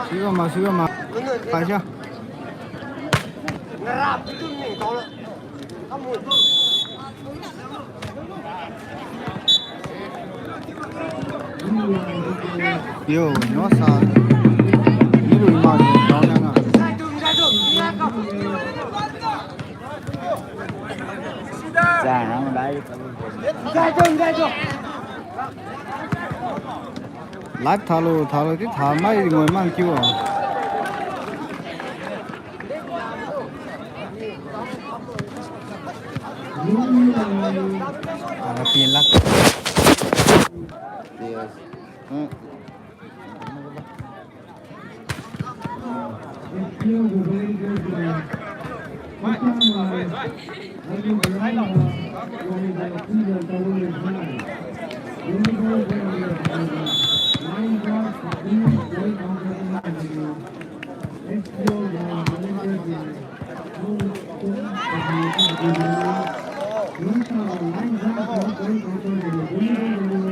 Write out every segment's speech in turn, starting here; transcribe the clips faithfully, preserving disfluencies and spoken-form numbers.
Siwa ma, siwa ma. Paisa. Yo, no sa. Ni lu ma ni tao na na. Live thalo, thalo ti tha mai ngoi mang kiu. Ara pin lak.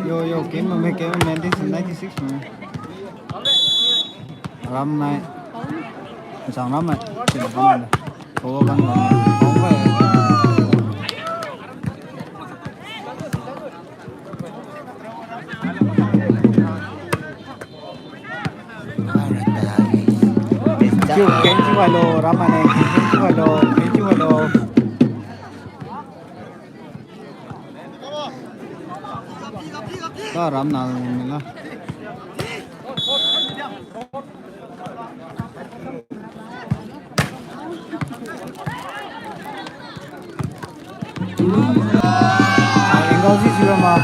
Yo, yo, kemame, kemame, this is ninety-six man. Ram nai. Chang ram nai. Chang ram nai. Follow bang. Bang bai. Kenji walo, Ram mane, Kenji walo, Kenji walo. Ka Ram na mila. Angle si sira ma.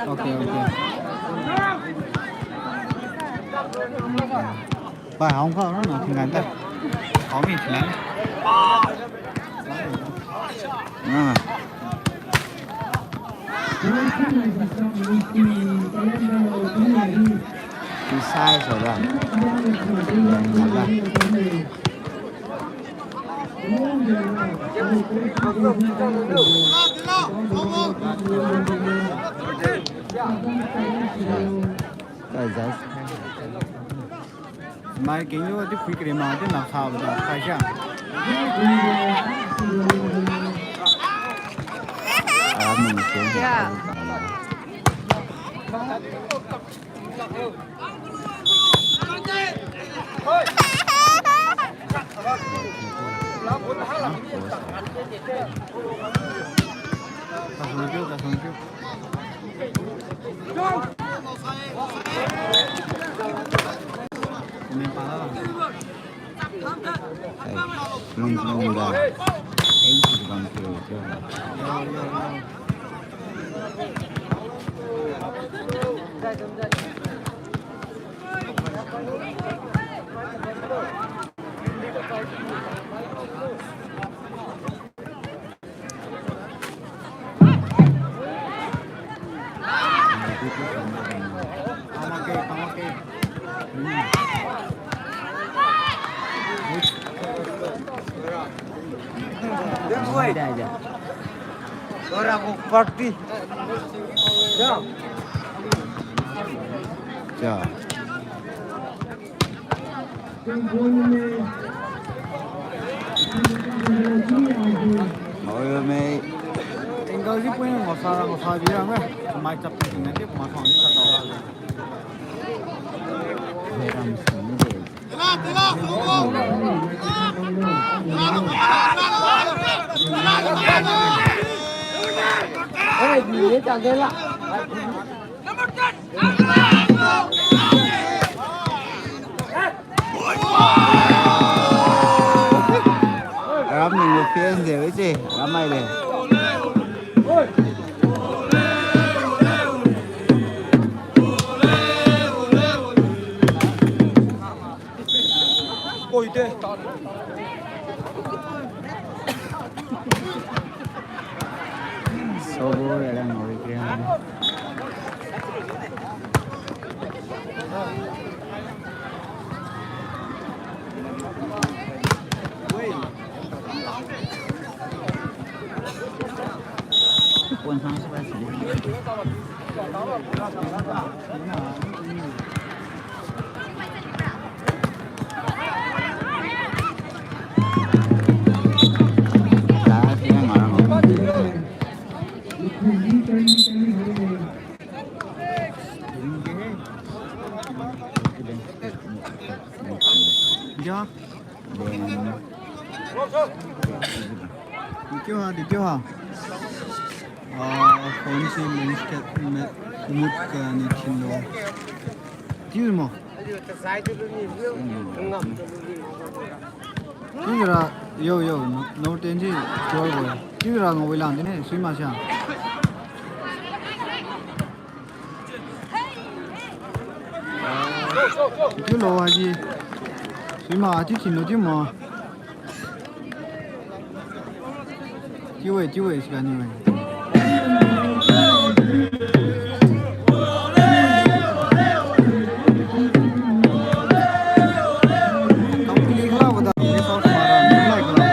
Okay, okay. Bai, hong kha na, tinggan ta. Hong mi tinggan. Ah. Isai so da. Mai keng yo di phui kere ma di na kha ba da khai sha. Ah, mi keng. Yeah. Party. Ja. Oi, mei. Tinggal si pun ngasa, ngasa bilang eh. Mai chap tinggal di, masang di, tak tahu lah. Heran sini deh. Aram ni mo fans de, oi che, aram mai de. Oi de. Sobo ya lang oi ke. Ya. Di kiu ha, di kiu ha. Ah, phone si lens kat me, mut ka ni thin lo. Tiu mo. Tiu ra, yo, yo, no, no ten si, tiu ra, tiu ra ngawai lang din he, sui ma sia. Tiu lo haji. Sui ma, tiu thin lo tiu mo. Tiu e, tiu e, siga ni e. Company khala wada, ni sa mara, ni lai khala.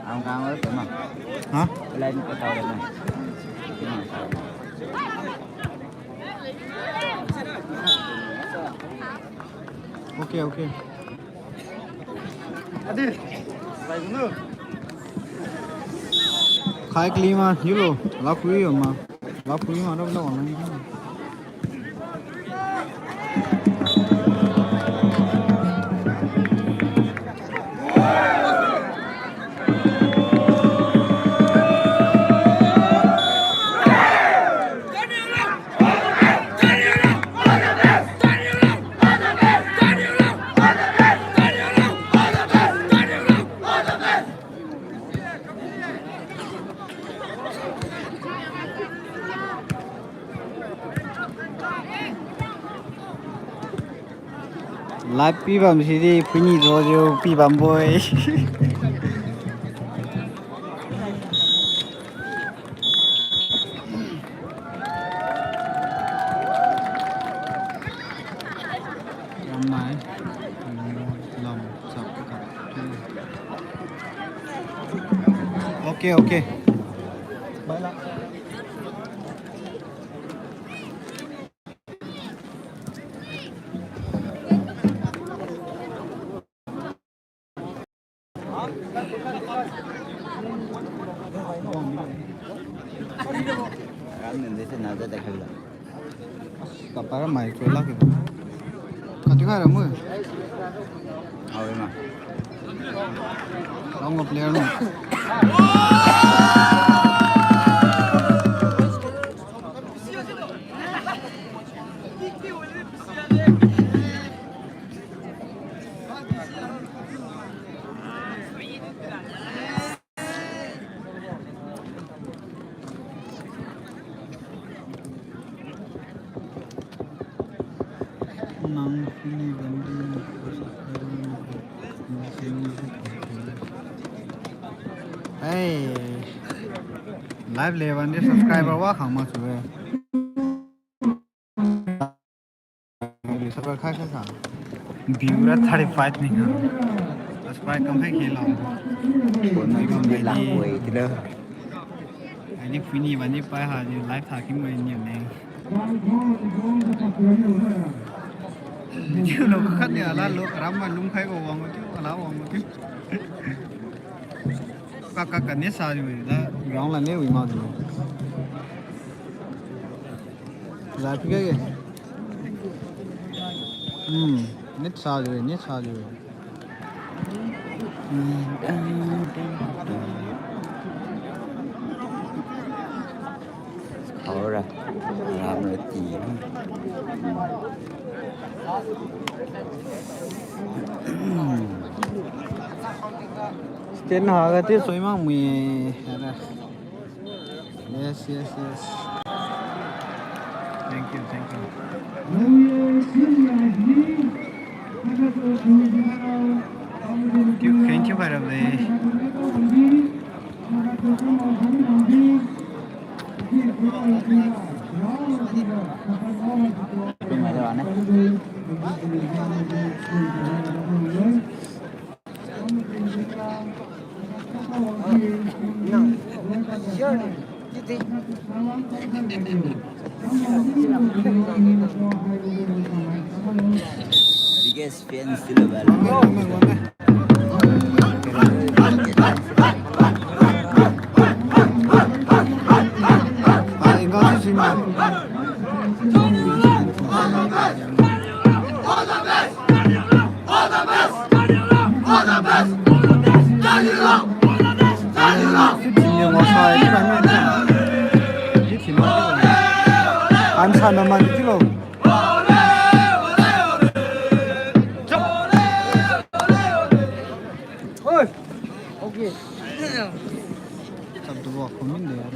Ang kang oi, tema. Ha? Line ko tao de na. Okay, okay. Adi. Bai gunu. Khai kli ma, yulo. Lakui yo ma. Lakui ma, lo, lo, lo. Live pibam sidi phuini jojiu pibam bo-e. Ramai. Lam chap ka. Okay, okay. Bye la. Kapara mai choi laki. Kati khai ra mu. Awe ma. Wrong player no. Hey, live le wan di subscriber wa khang ma su-e. Subscribe khai khai sa. View ra thirty five ni ha. Subscribe kam khai khelo. Phone mai kam khai la koi ti lo. Aini phuini bani pai ha ni live tha kim mai ni ne. Ni lo khat ni ala lo karam ma lung khai ko wang ko tiu, ala wang ko tiu. Ka, ka, ka, net sa jiu da ground la net wi ma jiu. Za pi ke. Hmm, net sa jiu, net sa jiu. Khora. Ram rati. Stand haga ti soi mak mui. Yes, yes, yes. Thank you, thank you. Thank you, thank you, Bhairav. Biggest fans sila ba. Ansa naman kilo. Oi. Okay. Sab tu wa comment de ya.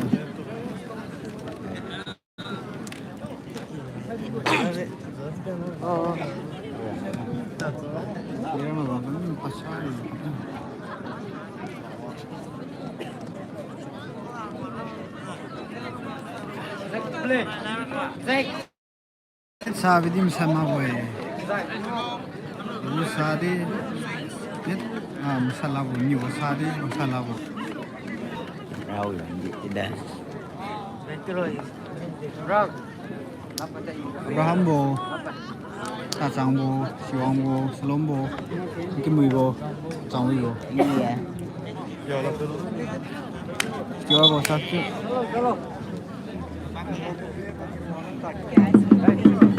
Sabi di masa makbo-e. Masa di, ah, masa labo, niu masa di, masa labo. Rao yang di, di dah. Abraham bo, Tachang bo, Siwang bo, Salom bo, Kimui bo, Changwi bo. Kiwa bo, Sakti.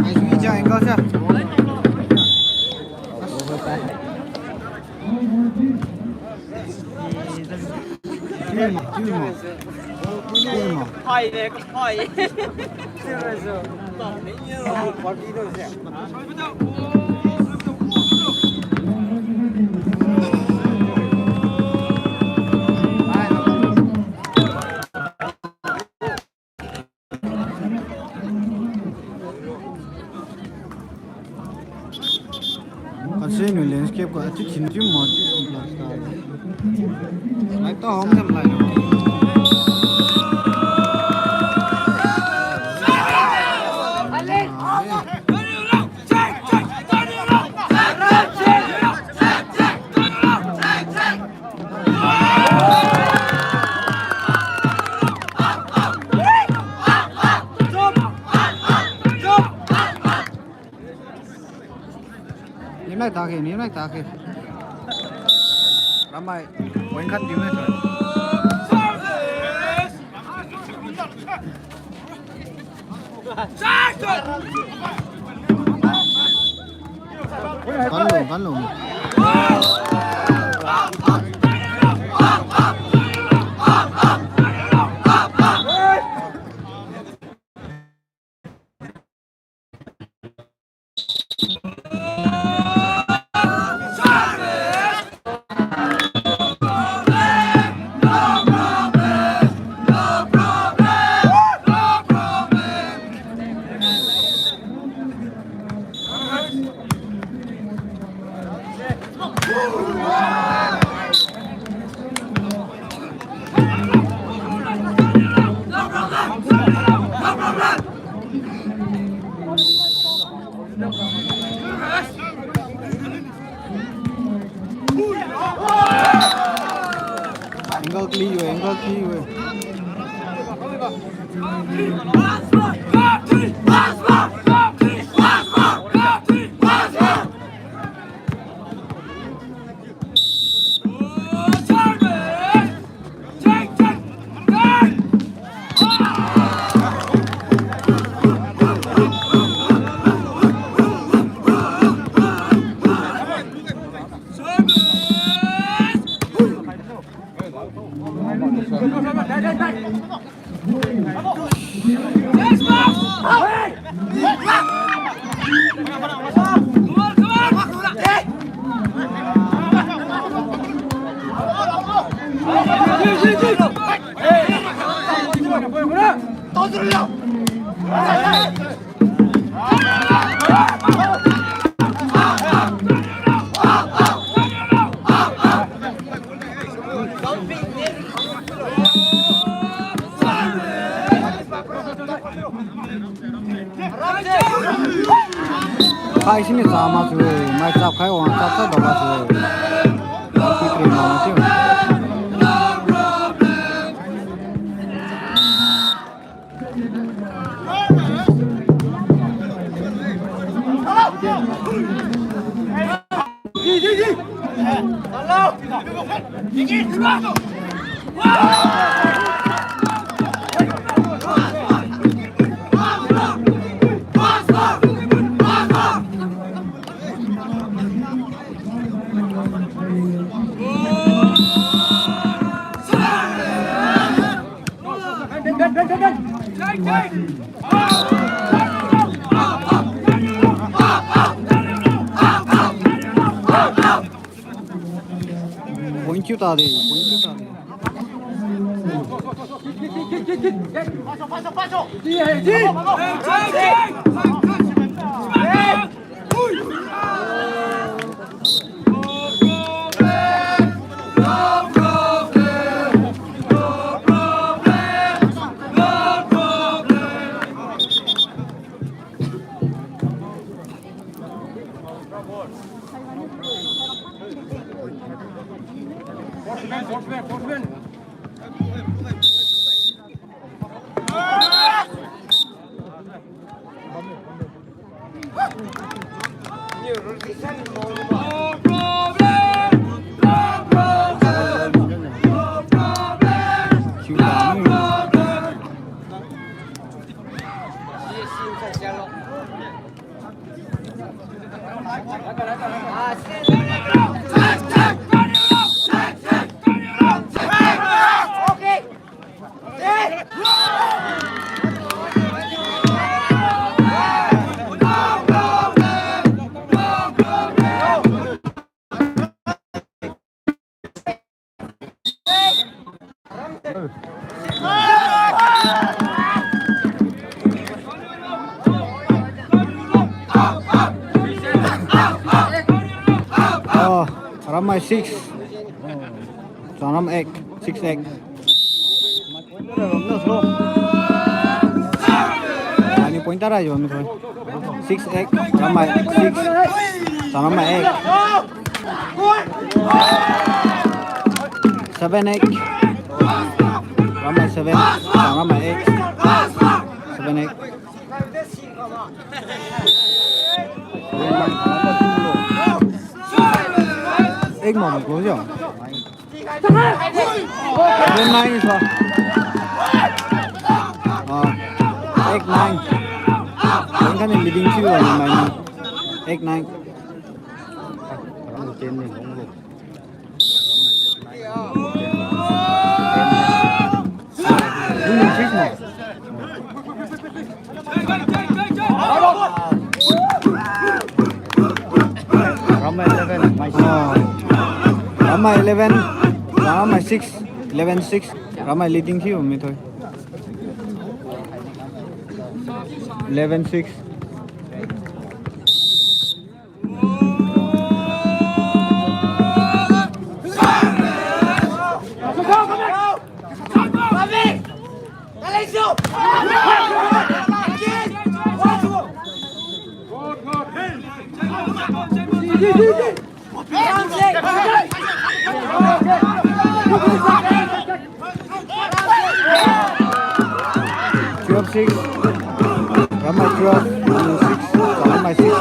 Ai, sui ja, angle sa. Chiu ma, chiu ma. Chiu ma. Hai de, hai. Kasi niu landscape ko achi chin chiu mo chi complex ta. Lai ta hom jam lai. Nimlai ta ke, nimlai ta ke. Ramai, point khat diu ne thoi. Kanlo, kanlo. Angle clear, angle clear. Khai sini chama chu, mai chap khai wang chap sa daba chu. Three three ma ma chiu. Point kiu tade, point kiu tade. Oh, Ramai six. Changramai eight, six eight. Ani point tara yo mi thoi. Six eight, Ramai six, Changramai eight. Seven eight. Ramai seven, Changramai eight. Seven eight. Eight mo close yo. Eight nine is what? Ah, eight nine. Point khat ni leading thiu nine nine. Eight nine. Ramai eleven, mai six. Ah. Ramai eleven, Ramai six, eleven six. Ramai leading thiu mi thoi. Eleven six. Twelve six. Ramai twelve, Ramai six, Ramai six.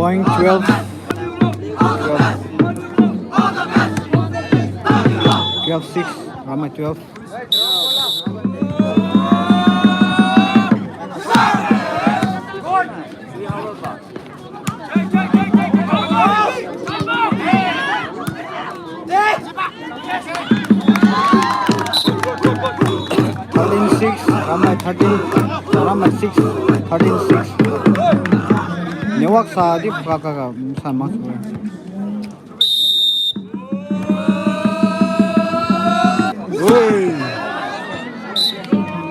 Point twelve. Twelve. Twelve six. Ramai twelve. Thirteen six, Ramai thirteen, Ramai six, thirteen six. Network sa di paka ka, sa mak. Oi.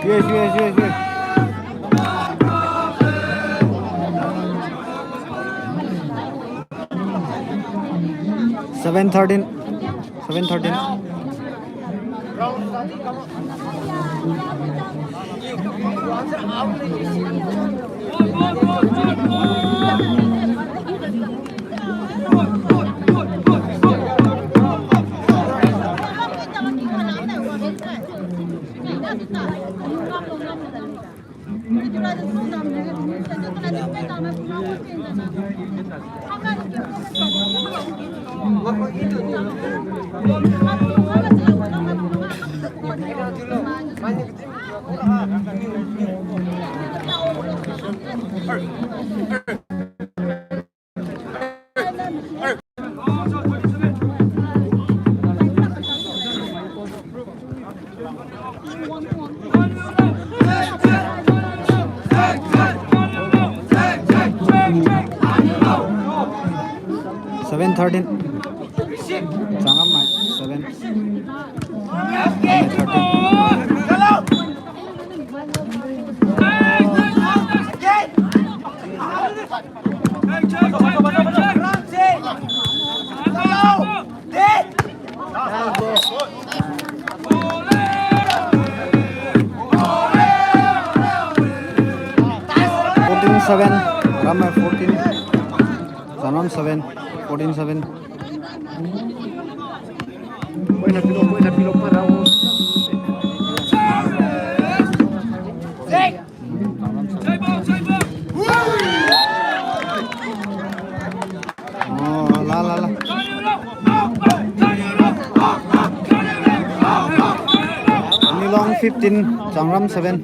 Yes, yes, yes, yes. Seven thirteen. Seven thirteen. Seven thirteen. Changam mai seven. Thirteen. Fourteen seven, Ramai fourteen, Changam seven, fourteen seven. Oh, la, la, la. Nilong fifteen, Changam seven.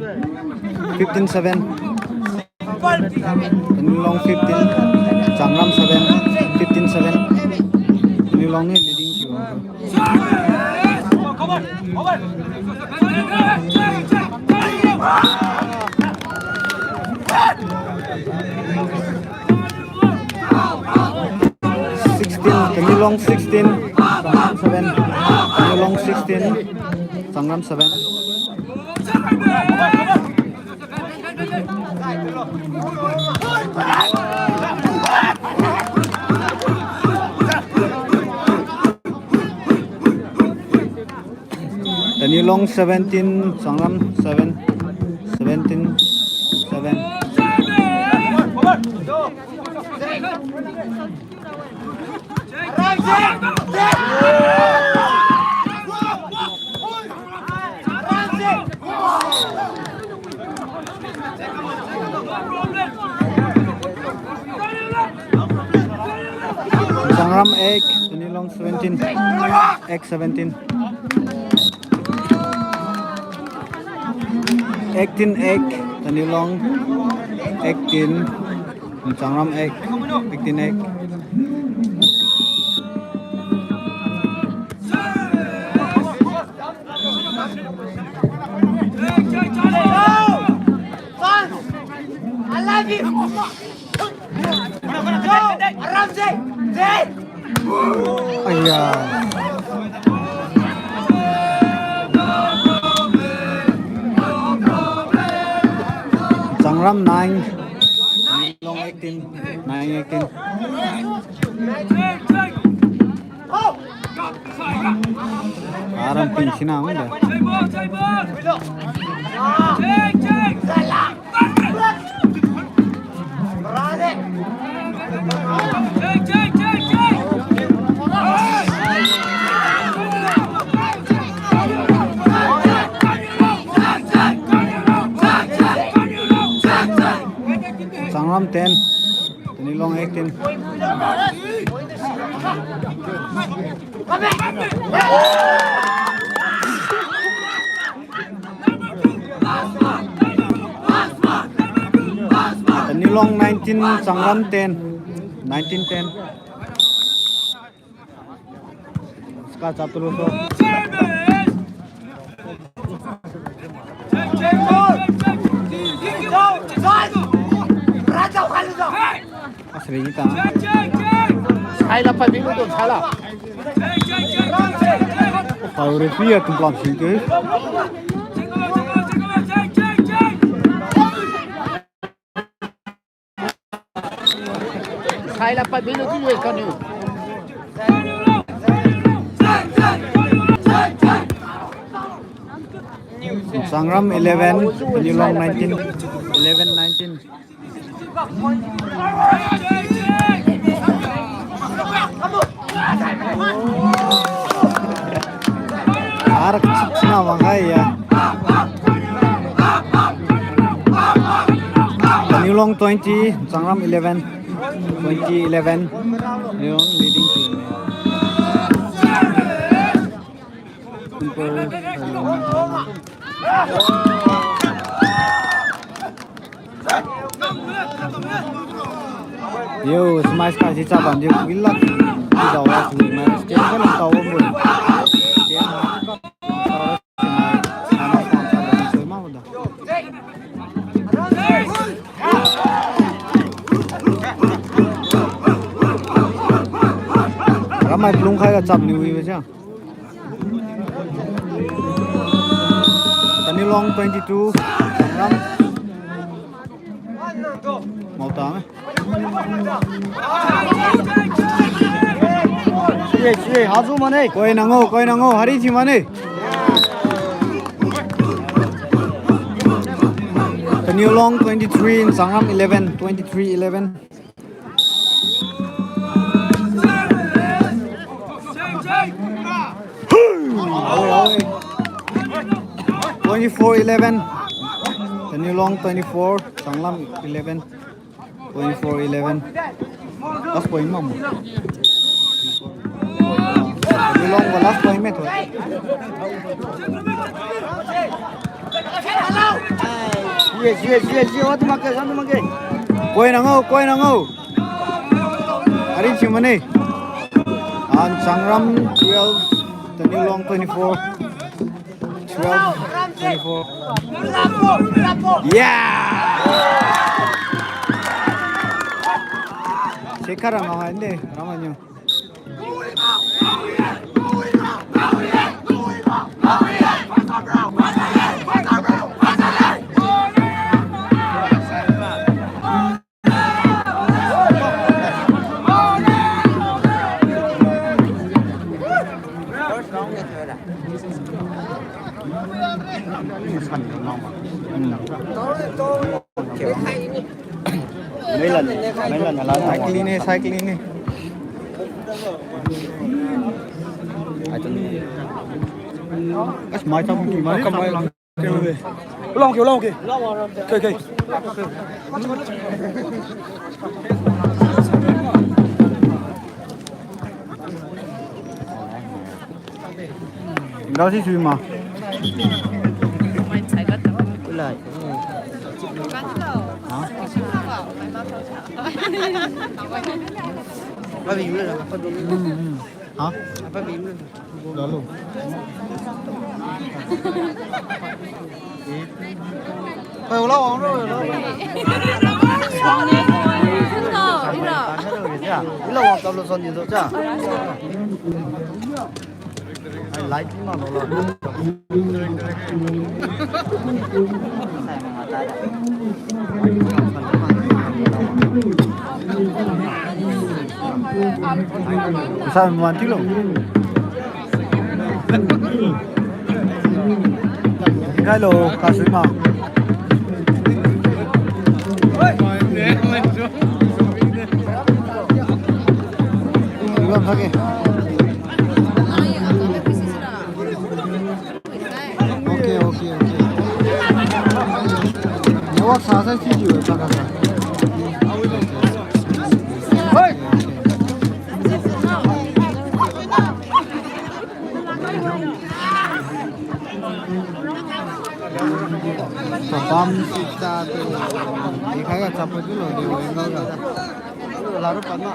Fifteen seven. Nilong fifteen, Changam seven, fifteen seven. Nilong ni leading thiu. Sixteen, Nilong sixteen, Changam seven. Nilong sixteen, Changam seven. Nilong seventeen, Changam seven, seventeen seven. Changam eight, Nilong seventeen. Eight seventeen. Eighteen eight, Nilong eighteen. Changam eight, eighteen eight. Aya. Changam nine, Nilong eighteen, nine eighteen. Aram pin sina mada. Changam ten, Nilong eighteen. Taniulong nineteen, Changram ten. Nineteen ten. Ska chap tulu so. Asri kita. Sai la pa bilu tu sai la. Pau referee ya tum plam sing ke. Sai la pa bilu tu ye kanu. Changram eleven, Taniulong nineteen, eleven nineteen. Ar chik china wang hai ya. Taniulong twenty, Changram eleven, twenty eleven. Taniulong leading team. Yo, smai ska si cha ban yo, win lak. Di dao la sui mai. Stem ka lang tao bo. Stem ka. Ramai plung khai ga cham ni wi ba cha. Taniulong twenty-two, Changram. Mau ta me. Siye, siye, hazu mane. Koi nango, koi nango, hari si mane. Taniulong twenty-three, Changram eleven, twenty-three eleven. Twenty-four eleven. Taniulong twenty-four, Changram eleven. Twenty-four eleven. Last point ma mo. Taniulong ga last point me tho. Yes, yes, yes, yes. What make, what make? Koi nango, koi nango. Ari si mane. And Changram twelve, Taniulong twenty-four. Twelve, twenty-four. Yeah! Sekar rama hai de, rama nyo. Mailan, mailan ala. Cycling ne, cycling ne. Ai, tum. As mai chang ki mai. Kamai. Ulang ki, ulang ki. Okay, okay. Enggau si sui ma. Ulai. Ha? Abi, ulai. Hmm, hmm. Ha? Lalu. Oi, ula wang ro, ula wang. Ila wang talo son ni do cha. Ai, light ni ma lo lo. Sa man ti lo. Hello, kasui ma. Iwan sake. Okay, okay, okay. Network sa sa si jiu, sa ka sa. Hoi, Pabam si cha tu. Ikhai ga chapa tu lo de, weng ga. Laru pana.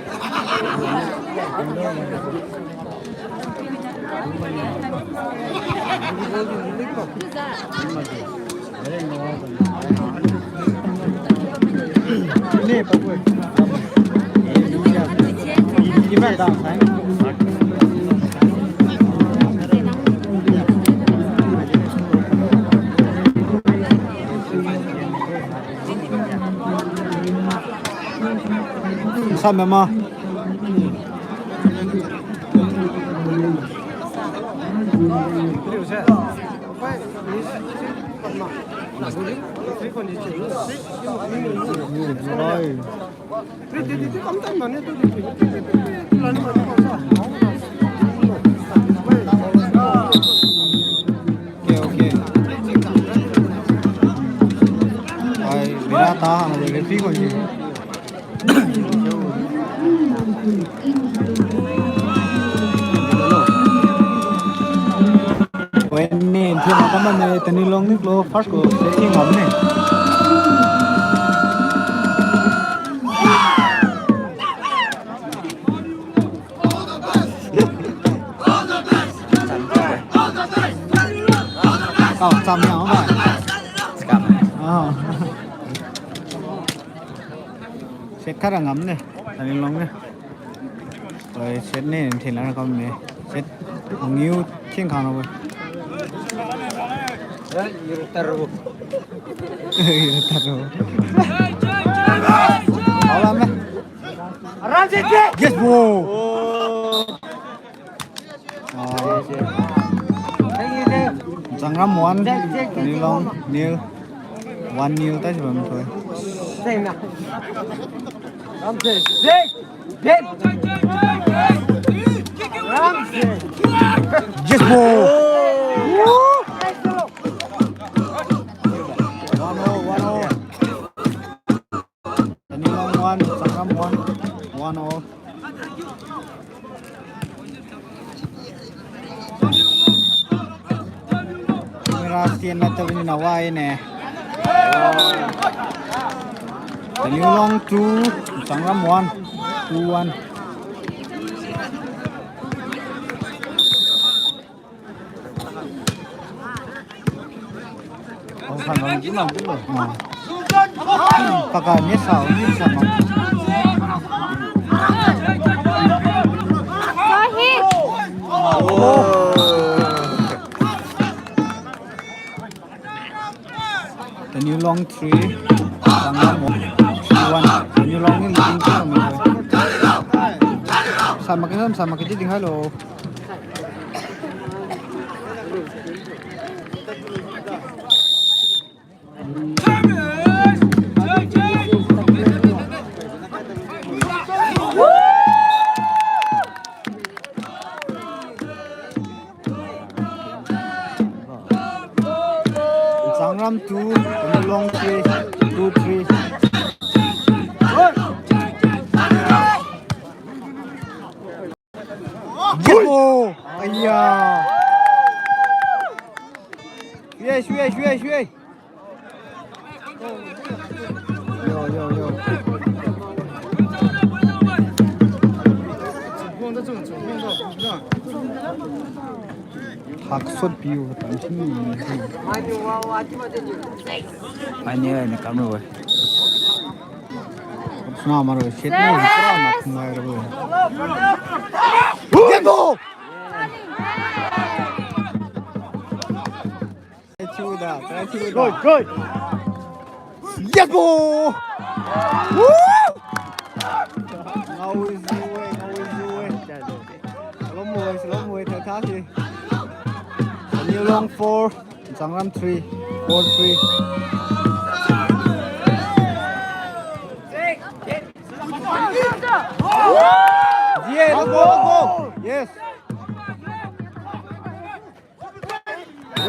Sa mama. Okay, okay. Ai, bira ta hang le, referee ko ni. Win ni, thiu ma kaman ne, Taniulong ni klo, first ko, setting ngam ne. Kau cham yang ba. Cham. Ah. Set khat ra ngam ne, Taniulong ne. Oi, set ne, thin la kam ne. Set ngiu thin khang na bo. Eh, iru taru. Iru taru. Alam ne. Aram se je. Yes, bro. Oh. Ah. Thank you, thank you. Sangram one, Taniulong nil. One nil ta si bam thoi. Same na. Ramsey, Zeke, Zeke. Ramsey. Yes, bro. Woo. One all, one all. Taniulong one, Sangram one, one all. Camera stand na tabini na wai ne. Taniulong two, Sangram one, two one. Ang khan bang jimang jimang. Ah. Paka ni sa, ni sa ma. Go ahead. Oh. Taniulong three, Sangram one. Taniulong ni leading team ni. Sama ke, sama ke, di dinghai lo. Sangram two, Taniulong three, two three. Yes, oh! Aiya! Yes, yes, yes, yes. Yo, yo, yo. Haksot piu, tamsin ni. Ai ni, ai ni, kam ro. Sna maro, set ni, pura na kumai ro. Yes, bro! Try to da, try to da. Good, good. Yes, bro! Woo! Ngao is the way, ngao is the way. Slow mo, slow mo, tha tha si. Taniulong four, Sangram three, four three. Yeah, let's go, let's go. Yes.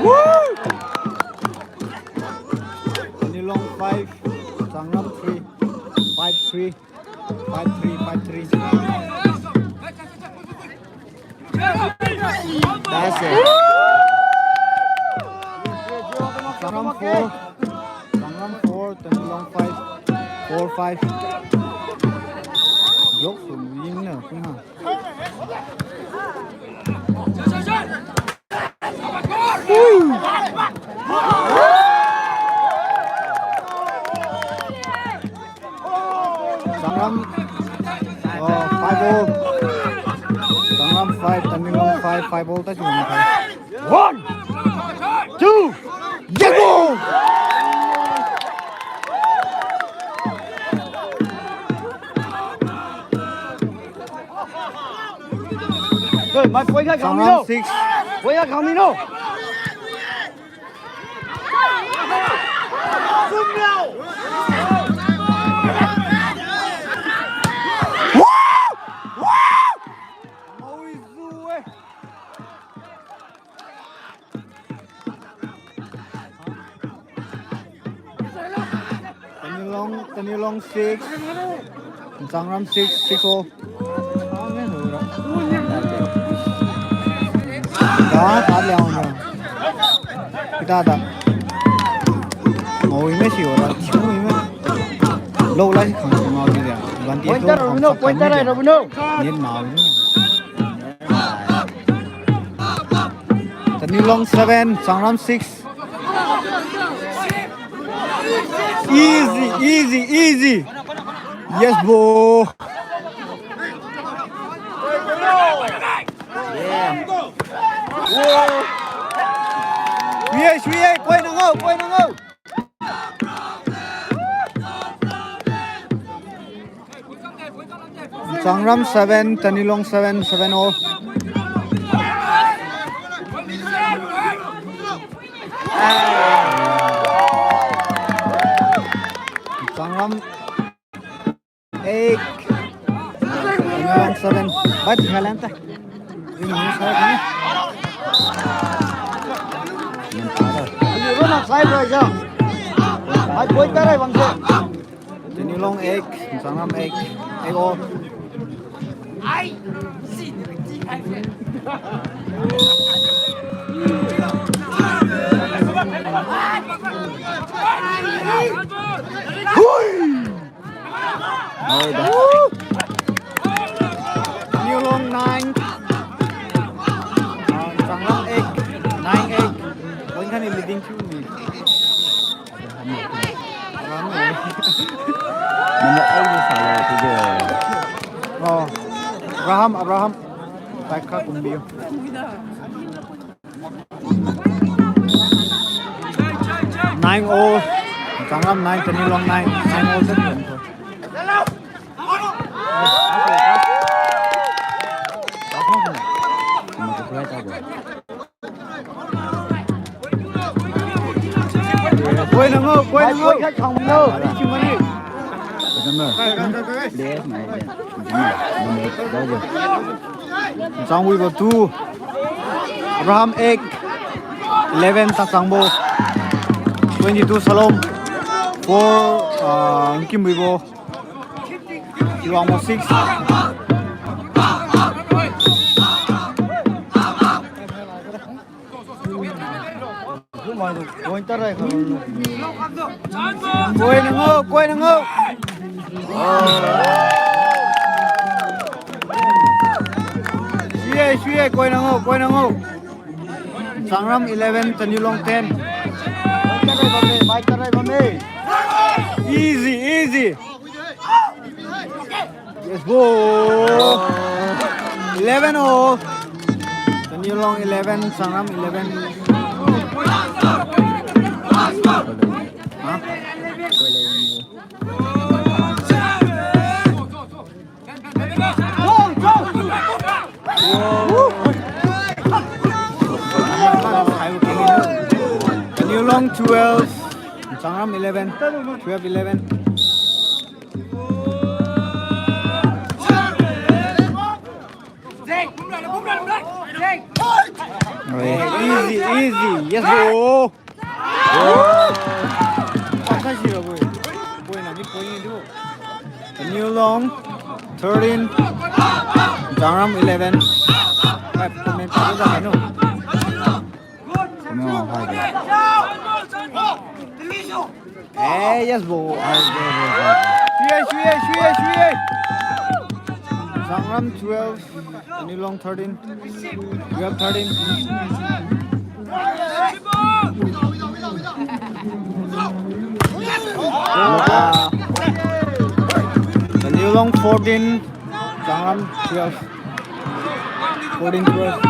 Woo! Taniulong five, Sangram three, five three, five three, five three. That's it. four. Sangram four, Tanilong five. Four five. Block from wing na, kung ha. Sangram, oh, five all. Sangram five, Tanilong five, five all ta si wang khai. One, two, get go! Hey, mai point khai khang mino. Sangram six. Point khai khang mino. Tanilong, Tanilong six. Sangram six, six all. Da, da liang na. Kita da. Ngau i me si ora, si ngau i me. Lo la si khang ngau di dia. Advantage lo, pointer, khang Robino, pointer, Robino. Net na. Tanilong seven, Sangram six. Easy, easy, easy. Yes, bro. Yes, yes, koi na ngau, koi na ngau. Sangram seven, Tanilong seven, seven all. Sangram eight, Tanilong seven. Bat kalian ta. Ini saya ni. Ini mana saya bro ya? Ai, koi tarai bang se. Tanilong eight, Sangram eight, eight all. Hui! Oi, da. Tanilong nine. Ah, Sangram eight, nine eight. Point khat ni leading thiu ni. Number eight ni sala tu je. Oh, Abraham, Abraham. Baik kha kumbi. Nine all. Sangram nine, Tanilong nine. Nine all. Koi na ngau, koi na ngau. Koi khat khang ngau. Ri chi mani. Changwibo two. Abraham eight. Eleven Tasangbo. Twenty-two Salom. Four, ah, Nkimwibo. Iwangbo six. Koi na ngau, koi na ngau. Sui-e, sui-e, koi na ngau, koi na ngau. Sangram eleven, Tanilong ten. Easy, easy. Yes, bro. Eleven all. Tanilong eleven, Sangram eleven. Huh? Tanilong twelve, Sangram eleven, twelve eleven. Easy, easy. Yes, bro. Tanilong thirteen, Sangram eleven. Comment pa da no. Comment pa da. Eh, yes, bro. Shuye, shuye, shuye, shuye. Sangram twelve, Taniulong thirteen. Twelve thirteen. Taniulong fourteen, Sangram twelve. Fourteen twelve.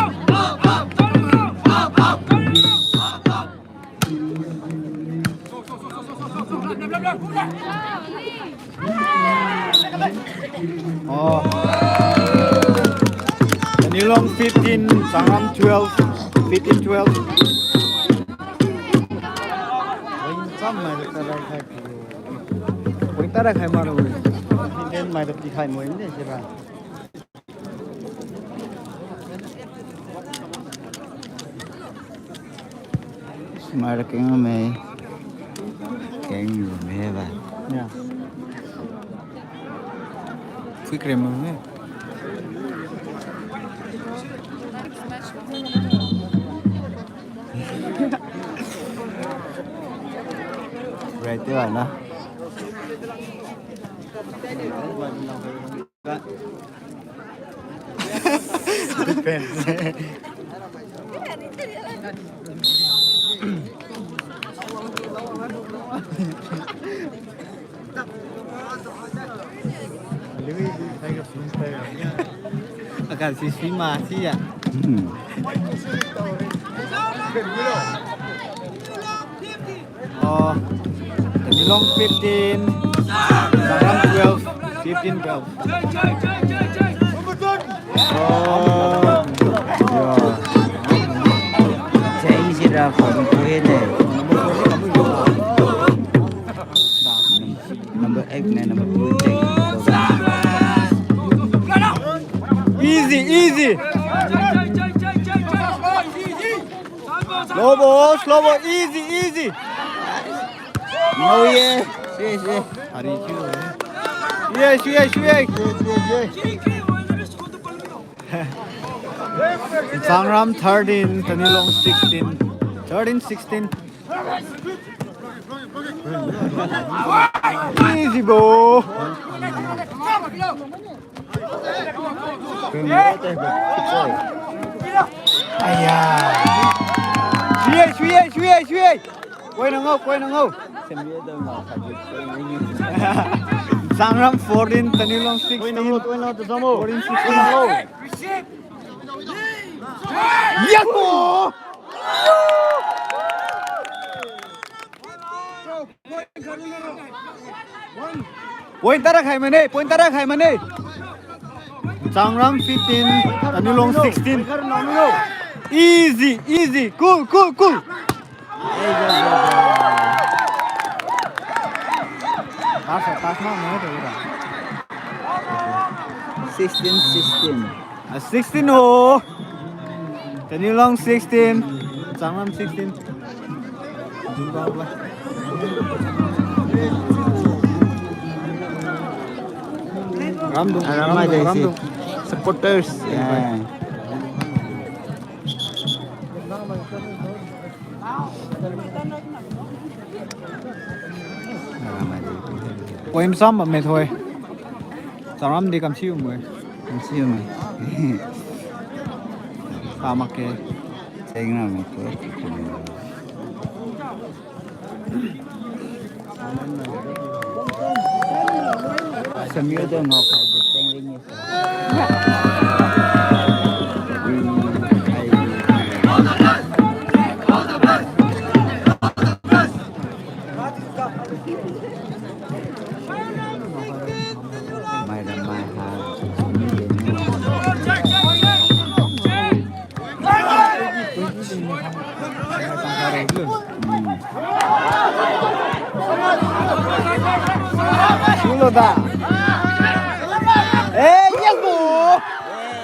Oh. Taniulong fifteen, Sangram twelve. Fifteen twelve. Point tara khai mai. Point tara khai mai. Point tara khai mai ni sira. Smart keng me. Keng me ba. Ya. Quick rem me. Right there na. Akan si sui ma si ya. Oh, Taniulong fifteen, Sangram twelve, fifteen twelve. Oh, yeah. Change it up for the play ne. Number eight ne, number two change. Easy, easy. Slow ball, slow ball, easy, easy. Oh yeah. Yes, yes. Hari chu. Yes, yes, yes. Sangram thirteen, Taniulong sixteen. Thirteen sixteen. Easy ball. Aya. Sui ye, sui ye, sui ye, sui ye. Koi na ngao, koi na ngao. Sangram fourteen, Taniulong sixteen. Koi na ngao, koi na ngao, tu samo. Fourteen sixteen. Koi na ngao. Yes, ball. Point tara khai mane, point tara khai mane. Sangram fifteen, Taniulong sixteen. Easy, easy. Cool, cool, cool. Pass, pass na, na, na. Sixteen sixteen. Ah, sixteen oh. Taniulong sixteen. Sangram sixteen. Ramdung, ah, ramai ramdung, desi. Ramdung. Supporters. Yeah. Poem sam me thoi. Sangram di kamsiu mo. Kamsiu mo. Kamake. Cheng na me thoi. Samiu do ngao khai de cheng ring ni. Mai da mai ha. Sulo da. Eh, yes, bro.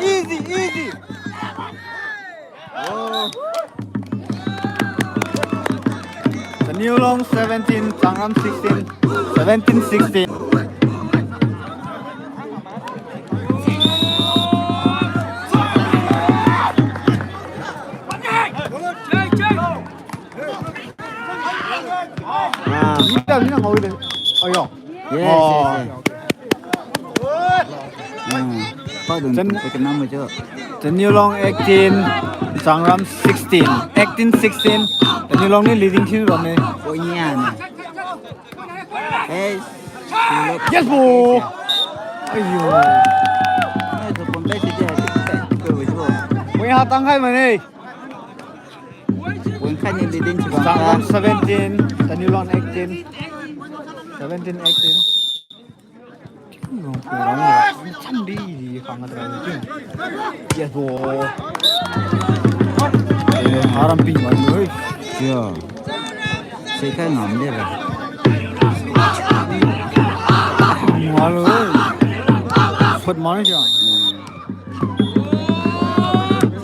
Easy, easy. Oh. Taniulong seventeen, Sangram sixteen. Seventeen sixteen. Ah. Ni ta ni na ngau de. Ayo. Yes, oh, yes, yes. Hmm. Pao dun, Chan-, pe kenam mo jo. Taniulong eighteen, Sangram sixteen. Eighteen sixteen. Taniulong ni leading team bamme. Oh, ni a ni. Eh, yes, bro. Aiyo. Point hatang khai mane. Point khai ni leading team. Sangram seventeen, Taniulong eighteen. Seventeen eighteen. Yes, bro. Eh, haram ping wan, oi. Yo. Sekai ngam de ra. Malu, oi. Foot malu siya. Hmm.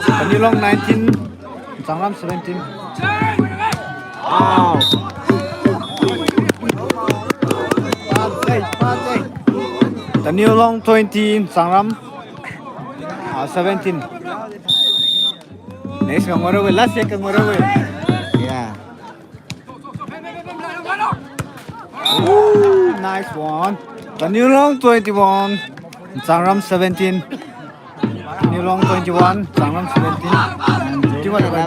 Taniulong nineteen, Sangram seventeen. Wow. Taniulong twenty, Sangram, ah, seventeen. Next ka ngora we, last year ka ngora we. Yeah. Ooh, nice one. Taniulong twenty-one, Sangram seventeen. Taniulong twenty-one, Sangram seventeen. Tiwa le ba.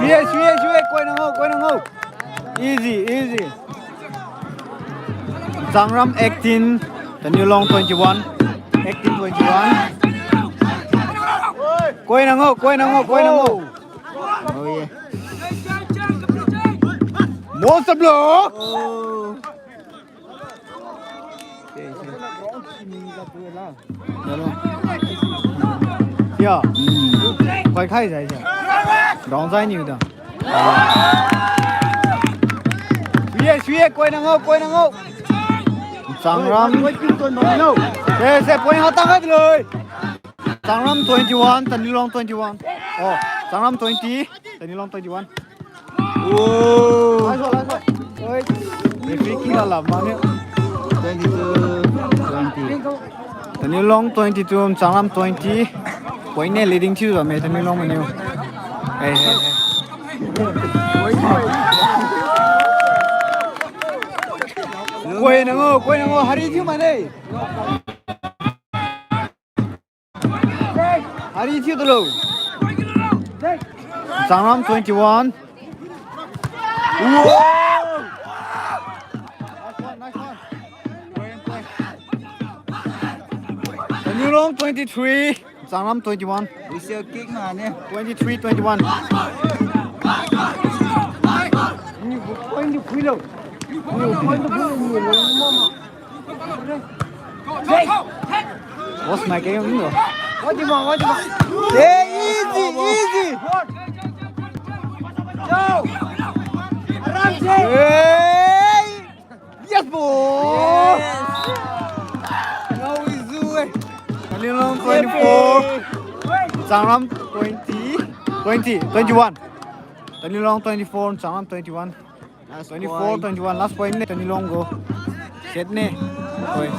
Yes, yes, yes, koi na ngao, koi na ngao. Easy, easy. Sangram eighteen, Taniulong twenty-one. Eighteen twenty-one. Koi na ngao, koi na ngao, koi na ngao. Oh, yeah. Most of blow. Oh. Ya. Koi khai jai ja. Rong jai niu da. Suye, suye, koi na ngao, koi na ngao. Sangram. Se, se, point hatang khai loi. Sangram twenty-one, Taniulong twenty-one. Oh, Sangram twenty, Taniulong twenty-one. Oh. Last one, last one. Oi. Referee kick la lam mane. Twenty-two twenty. Taniulong twenty-two, Sangram twenty. Point ne leading thiu la me Taniulong maniu. Hey, hey, hey. Koi na ngao, koi na ngao, hari thiu mane. Hari thiu tulo. Sangram twenty-one. Wow! Nice one, nice one. Taniulong twenty-three, Sangram twenty-one. We still kick mane. Twenty-three twenty-one. Ni bu point ni phuilo. Ni bu point ni phuilo, ni lo mama. Boss, mai ke yong lo. Hey, easy, easy. Hey. Yes, bro. Yes. Now we do it. Taniulong twenty-four. Sangram twenty. Twenty, twenty-one. Taniulong twenty-four, Sangram twenty-one. Last twenty-four, point. Twenty-one, last point ne, Taniulong gu. Set ne. Point.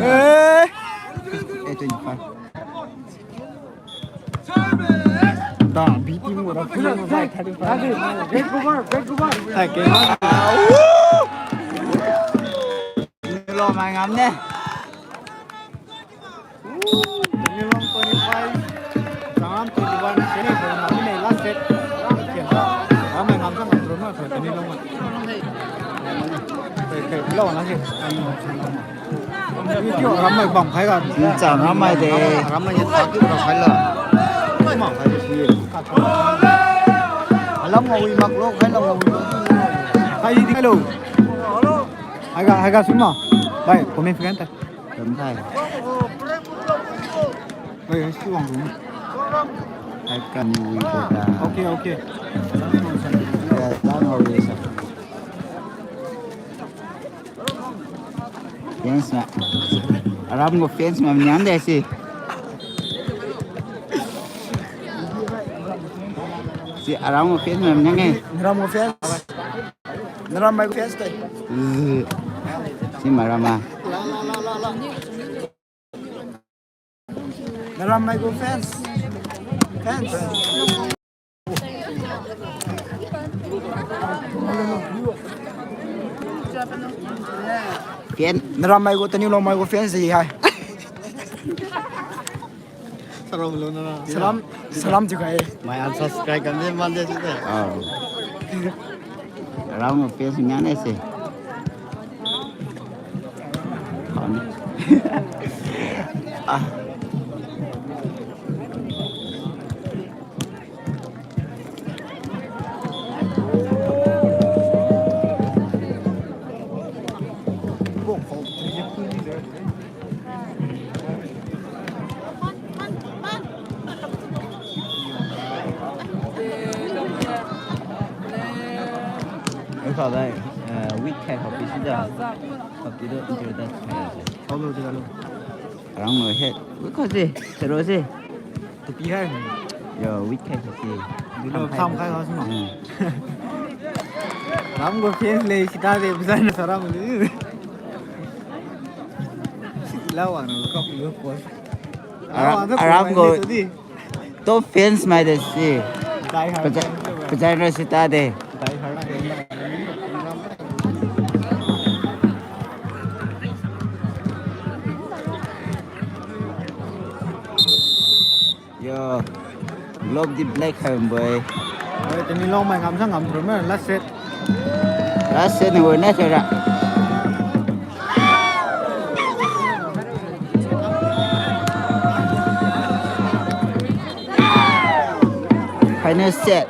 Eh. Eh, twenty-five. Da, B team gu da, full line gu da, thirty-five. Break over, break over. Hai, ke. Taniulong mai ngam ne. Taniulong twenty-five, Sangram twenty-one, sini, sini, last set. Ramai ngam sang ngam turun na, Taniulong. Oke, oke, lo na si. Video ramai bam khai ga. Chang ramai de. Ramai ni tak bam khai la. Bam khai de si. Alam ngau wi mak lo, khai lam ngau wi mak. Khai di lo. Haiga, haiga suma. Bai, comment friend ta. Lam thai. Bai, hai si wang suma. Hai kan ni wi ko da. Okay, okay. Ya, tan ho ye sa. Fans ma. Aram gu fans ma niang de si. Si Aram gu fans ma niang e. Aram gu fans. Naram mai fans tai. Zi. Si maram ma. Naram mai gu fans. Fans. Fan. Naram mai gu, Taniu Long mai gu fans di hai. Salam, salam thiukhai. Mai unsubscribe kam de man de si de. Ah. Ram mo pe si nya ne se. Ah. Oi, kha dai, eh, weak khat kha pi si da. Kha pi do introduce khai. Hello, hello. Arang lo he. Weak khat se, sero se. Tupi hai. Yo, weak khat se. Bilo tham khai kha sino. Hmm. Ram gu fans le sita de bazar na saram de. Sila wang na kau pi ko. Ara-, Aram gu top fans mai de si. Die hard fans. Pajai ra sita de. Die hard fans. Yo. Globe di black hai boy. Oi, Taniu Long mai ngam sa ngam thru me, last set. Last set ni win na sera. Final set.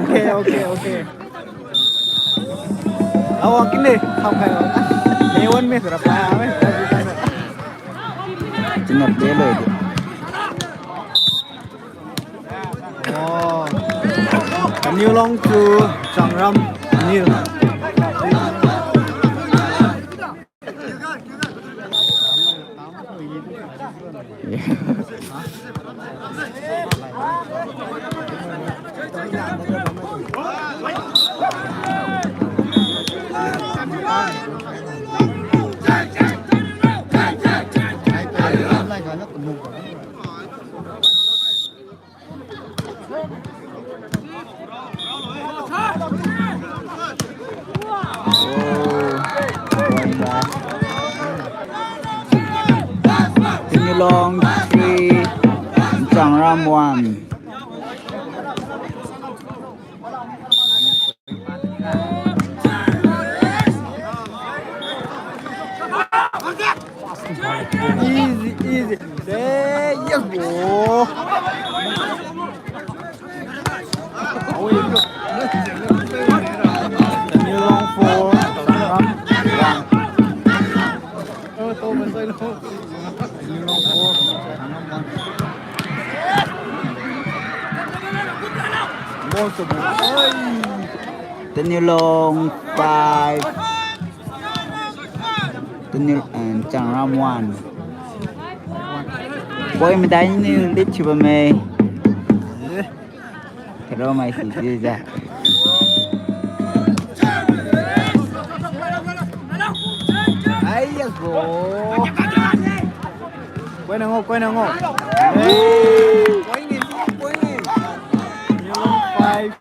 Okay, okay, okay. Awa kine, kham khai. Lewan me sura pa me. Chinap de loi de. Oh. Taniu Long to Changram Anil. Taniu Long three, Changram one. Easy, easy. Say yes, bro. Taniu Long four, Changram one. Taniu Long four, Changram one. Taniu Long five. Taniu, eh, Changram one. Point madai niu lead thiu bamme. Thero mai si chiujiu. Ai, yes, bro. Koina ngo, koina ngo. Point ni, point ni. Five,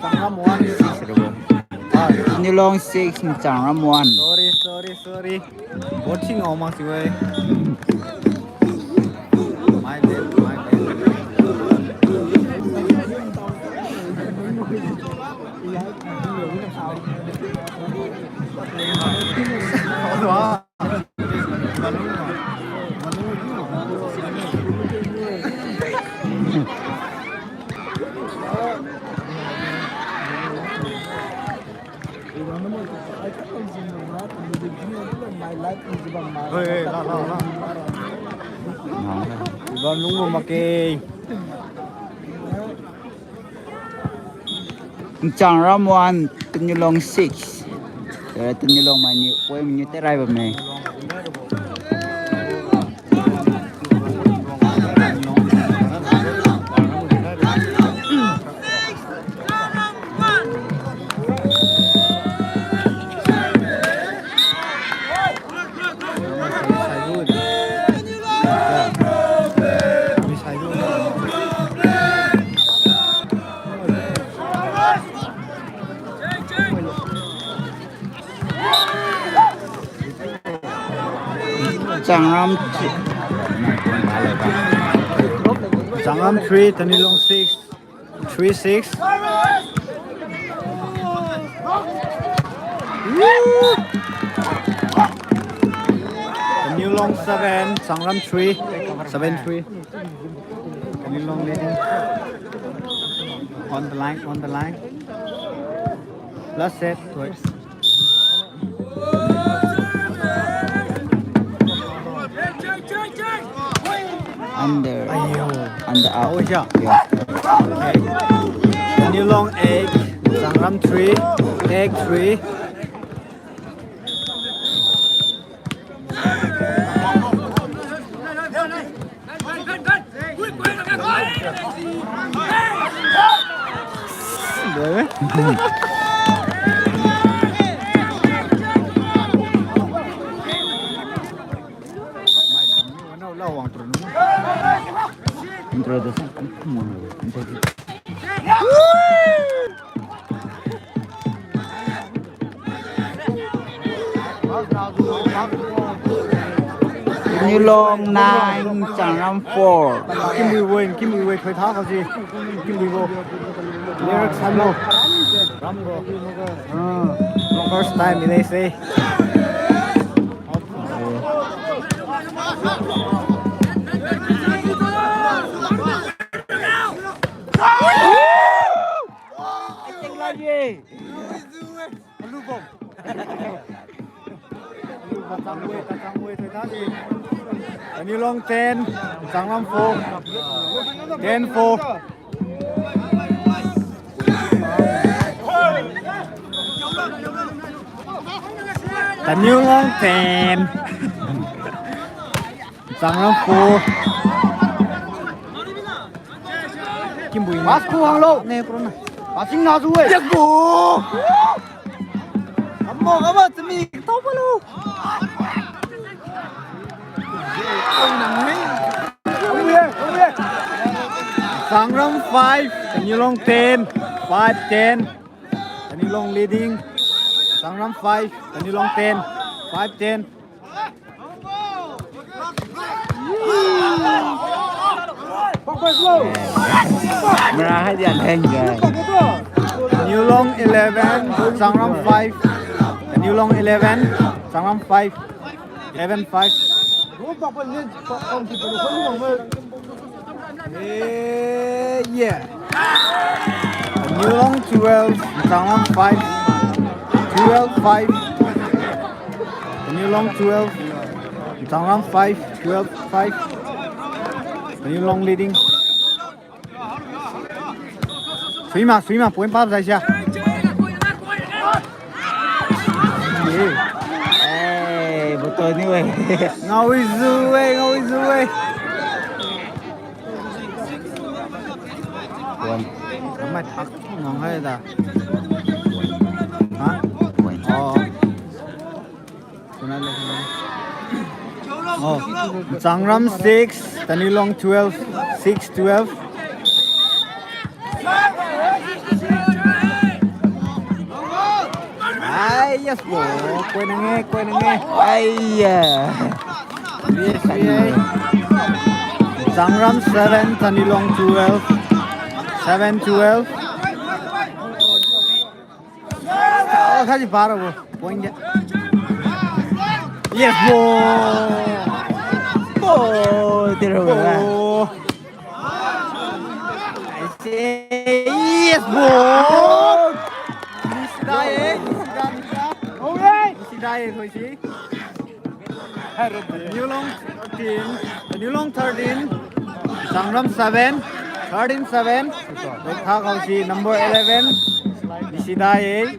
Changram one. Six, rabo. Ah, Taniu Long six, Changram one. Sorry, sorry, sorry. Watching all must be. My bad, my bad. Ibam lungbo makge. Changram one, Taniulong six. Eh, Taniulong mainiu, point mainiu terai bamme. Changram three. Changram three, Taniulong six. Three six. Taniulong seven, Changram three. Seven three. Taniulong leading. On the line, on the line. Last set. Wait. Under. Aiyo. Under out. Oh, yeah. Yeah. Okay. Taniulong eight, Changram three, eight three. Introduction. Taniulong nine, Changram four. Kimui win, Kimui win, thoi tha kasi. Kimui go. Lyrics hamlo. Ramgo. Ah, first time in S A. Taniulong ten, Changram four. Ten four. Taniulong ten. Changram four. Kimui. Pass ko hanglo. Ne, bro na. Passing na ju e. Yes, go. Kamo, kamo, chami, tao pa lo. Changram five, Taniulong ten, five ten. Taniulong leading. Changram five, Taniulong ten, five ten. Mara hai dia leng jai. Taniulong eleven, Changram five. Taniulong eleven, Changram five. Eleven five. Eh, yeah. Taniulong twelve, Changram five. Twelve five. Taniulong twelve, Changram five, twelve five. Taniulong leading. Suima, suima, point pa jai sia. Eh, botol ni we. Ngao izu we, ngao izu we. One. Kamai thak ngong hai da. Ha? One. Oh. Oh. Changram six, Taniulong twelve, six twelve. Ai, yes, bro. Koi nang e, koi nang e. Ai, yeah. Yes, yes. Changram seven, Taniulong twelve. Seven twelve. Oh, khaji para bo. Point dia. Yes, bro. Oh, tira bo. Oh. I say yes, bro. Nisi dai, eh, nisi dai, nisi dai. Alright. Nisi dai, eh, koi si. Taniulong thirteen, Taniulong thirteen, Sangram seven, thirteen seven. Wait, tha kau si number eleven, Nishida ye.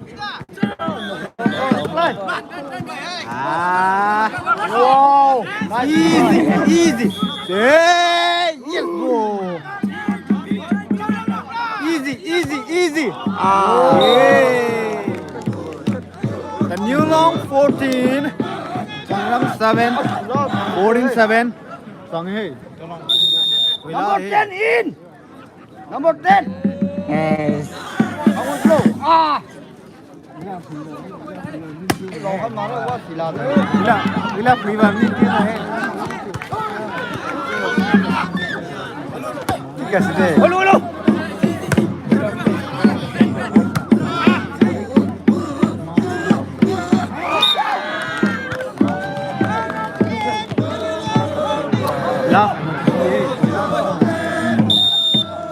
Ah. Wow. Easy, easy. Hey, yes, bro. Easy, easy, easy. Ah. Yeah. Taniulong fourteen, Sangram seven, fourteen seven. Sang he. Number ten in. Number ten. Yes. Number four. Ah. Ila, ila flavor ni ti na he. Tiga side. Hello, hello. La.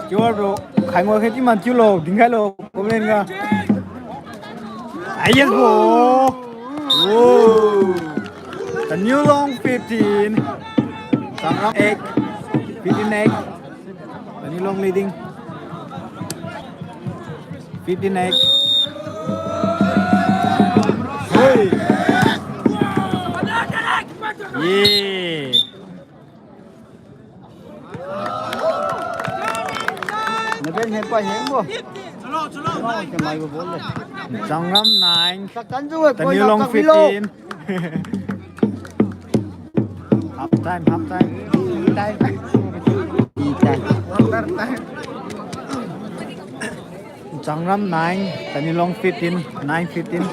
Steward bro, khai ngua khe ti man thiu lo, dinkhai lo, comment ga. Ah, yes, bro. Whoa. Taniulong fifteen. Sangram eight. Fifteen eight. Taniulong leading. Fifteen eight. Hey. Yeah. Naben he pa heng bo. Ke mai bo bol le. Sangram nine. Sak tan ju e, Taniulong koi sak milo. Fifteen. Half time, half time. Tea time. Tea time. Sangram nine, Taniulong fifteen, nine fifteen.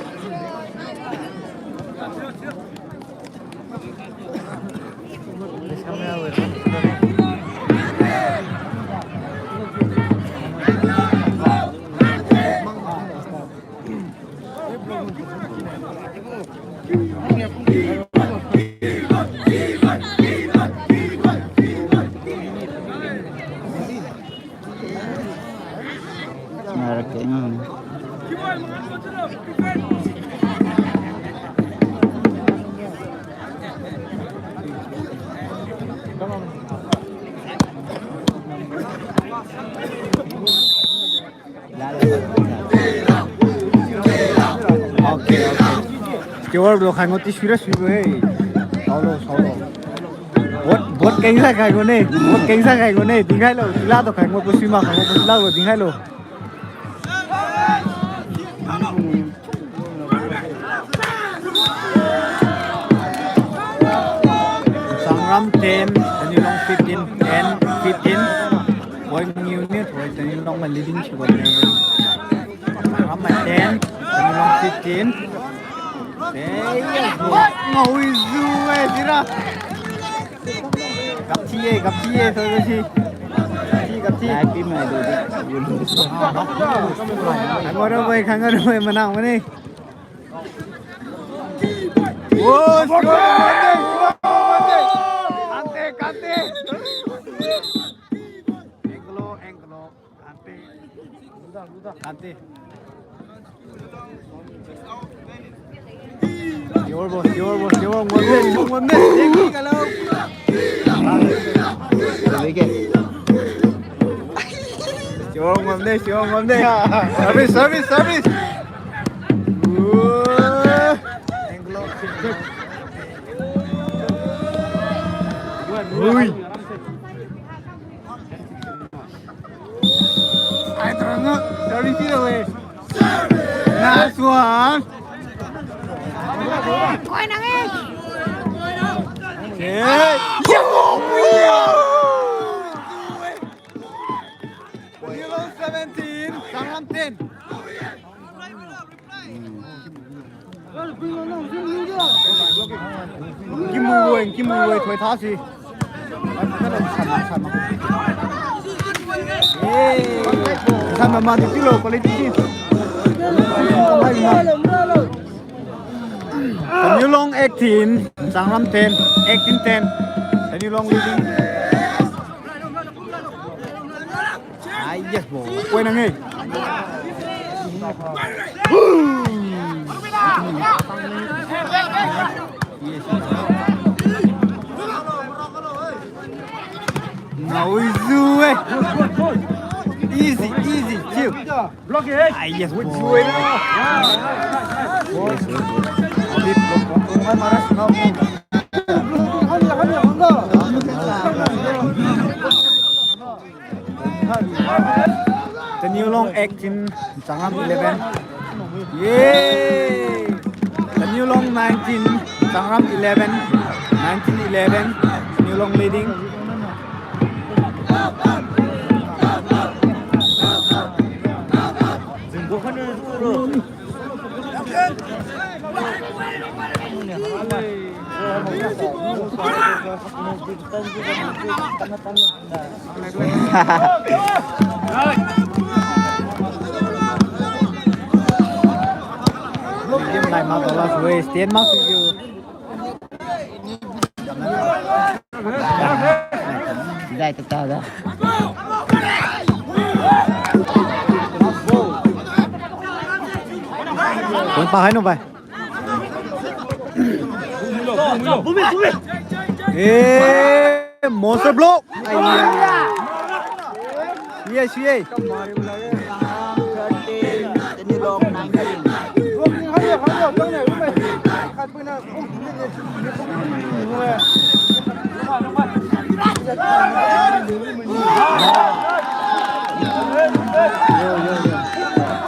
Okay, okay. Steward lo khai ngua ti sira sira he. Saolo, saolo. Vote, vote kengsa khai ngua ne. Vote kengsa khai ngua ne. Dinkhai lo. Tila tu khai ngua pu sima khai ngua pu tila lo dinkhai lo. Sangram ten, Taniulong fifteen, ten, fifteen. Point unit, Taniulong leading si wan ne. Sangram ten, Taniulong fifteen. Eh, yes, bro. Ngau izu, eh, sira. Gapti ye, gapti ye, so si. Gapti, gapti. Happy mai do di. Khangaro boy, khangaro boy, manang mane. Oh, sure, mane, sure, mane. Kante, kante. Anglo, anglo, kante. Kante. Sior bo, sior bo, sior ngam de, sior ngam de. Tinggi kalau. Sior ngam de, sior ngam de. Service, service, service. Wah. Ui. Ai, terang ah. Dari sini, weh. Nice one. Koi nang eh. Okay. Yellow seventeen, Sangram ten. Kimu woi, kimu woi, thoi tha si. Eh, sama mani kilo quality si. Taniulong eighteen, Sangram ten, eighteen ten. Taniulong leading. Ai, yes, bo. Koi nang eh. Yes. Naoizu eh. Easy, easy, chill. Block eh. Ah, yes, ball. Yes, yes, yes. Taniulong eighteen, Changram eleven. Yay! Taniulong nineteen, Changram eleven. Nineteen eleven, Taniulong leading. Game lai mak la sui, stand mak sui. Dai ta ta da. Point pa hai no bai. Eh, monster block. Ai, ya. Yes, yes.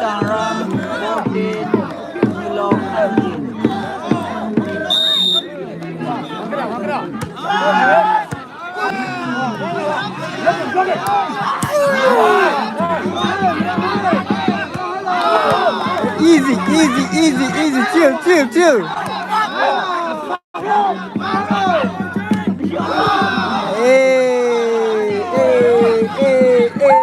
Changram fourteen, Taniulong nineteen. Easy, easy, easy, easy. Chill, chill, chill. Eh, eh, eh, eh, eh.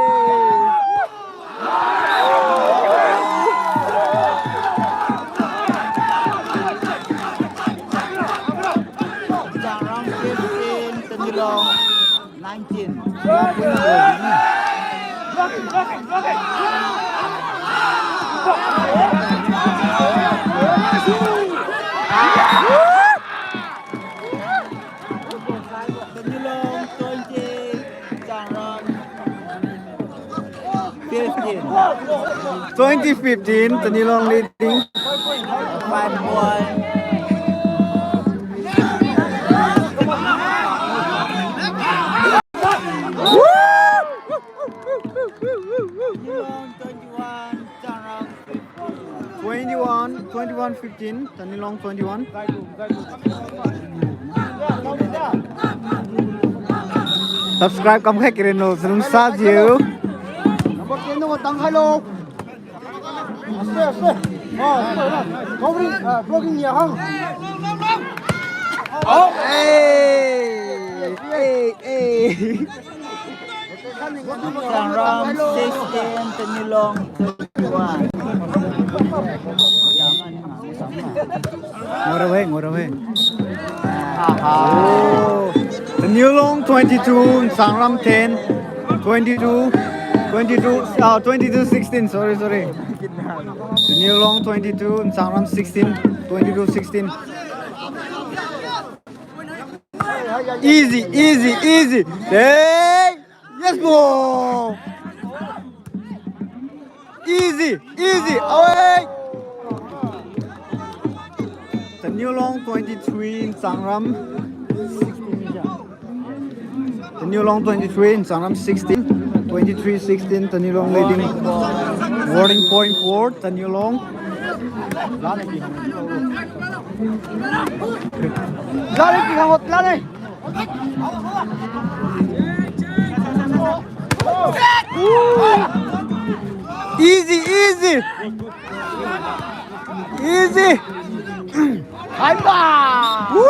Changram fifteen, Taniulong nineteen. Taniulong twenty, Changram fifteen. Twenty fifteen, Taniulong leading. Five point. Taniulong twenty-one, Changram fifteen. Twenty-one, twenty-one fifteen, Taniulong twenty-one. Subscribe kam khai kirin lo, sum sa jiu. Number ten no tang khai lo. Aste, aste. Ah, covering, ah, blocking ya hang. Oh, eh, eh, eh. Changram sixteen, Taniulong twenty-one. Ngora wei, ngora wei. Aha. Oh. Taniulong twenty-two, Changram ten, twenty-two, twenty-two, ah, twenty-two sixteen, sorry, sorry. Taniulong twenty-two, Changram sixteen, twenty-two sixteen. Easy, easy, easy. Hey! Yes, bro! Easy, easy. Away! Taniulong twenty-three, Changram. Taniulong twenty-three, Changram sixteen. Twenty-three sixteen, Taniulong leading. Warning point for Taniulong. Lari ki hangot lari. Easy, easy. Easy. Hai ba. Woo!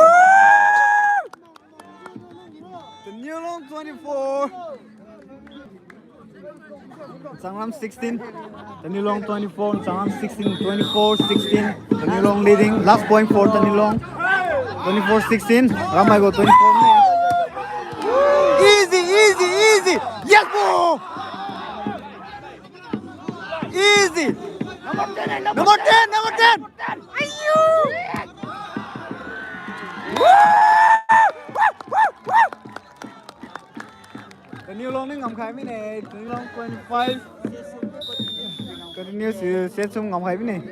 Taniulong twenty-four. Changram sixteen. Taniulong twenty-four. Changram sixteen. Twenty-four sixteen. Taniulong leading. Last point for Taniulong. Twenty-four sixteen. Ramai go twenty-four. Easy, easy, easy. Yes, bro. Easy. Number ten, number ten, number ten. Aiyo. Woo! Woo, woo, woo. Taniulong ni ngamkhai mine, Taniulong twenty-five. Taniu si set sum ngamkhai mine.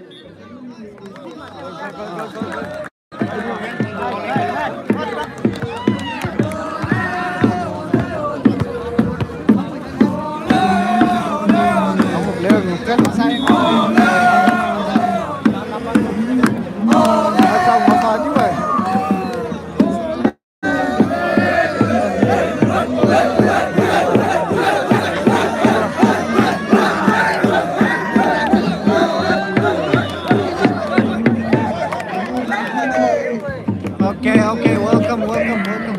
Okay, okay, welcome, welcome, welcome.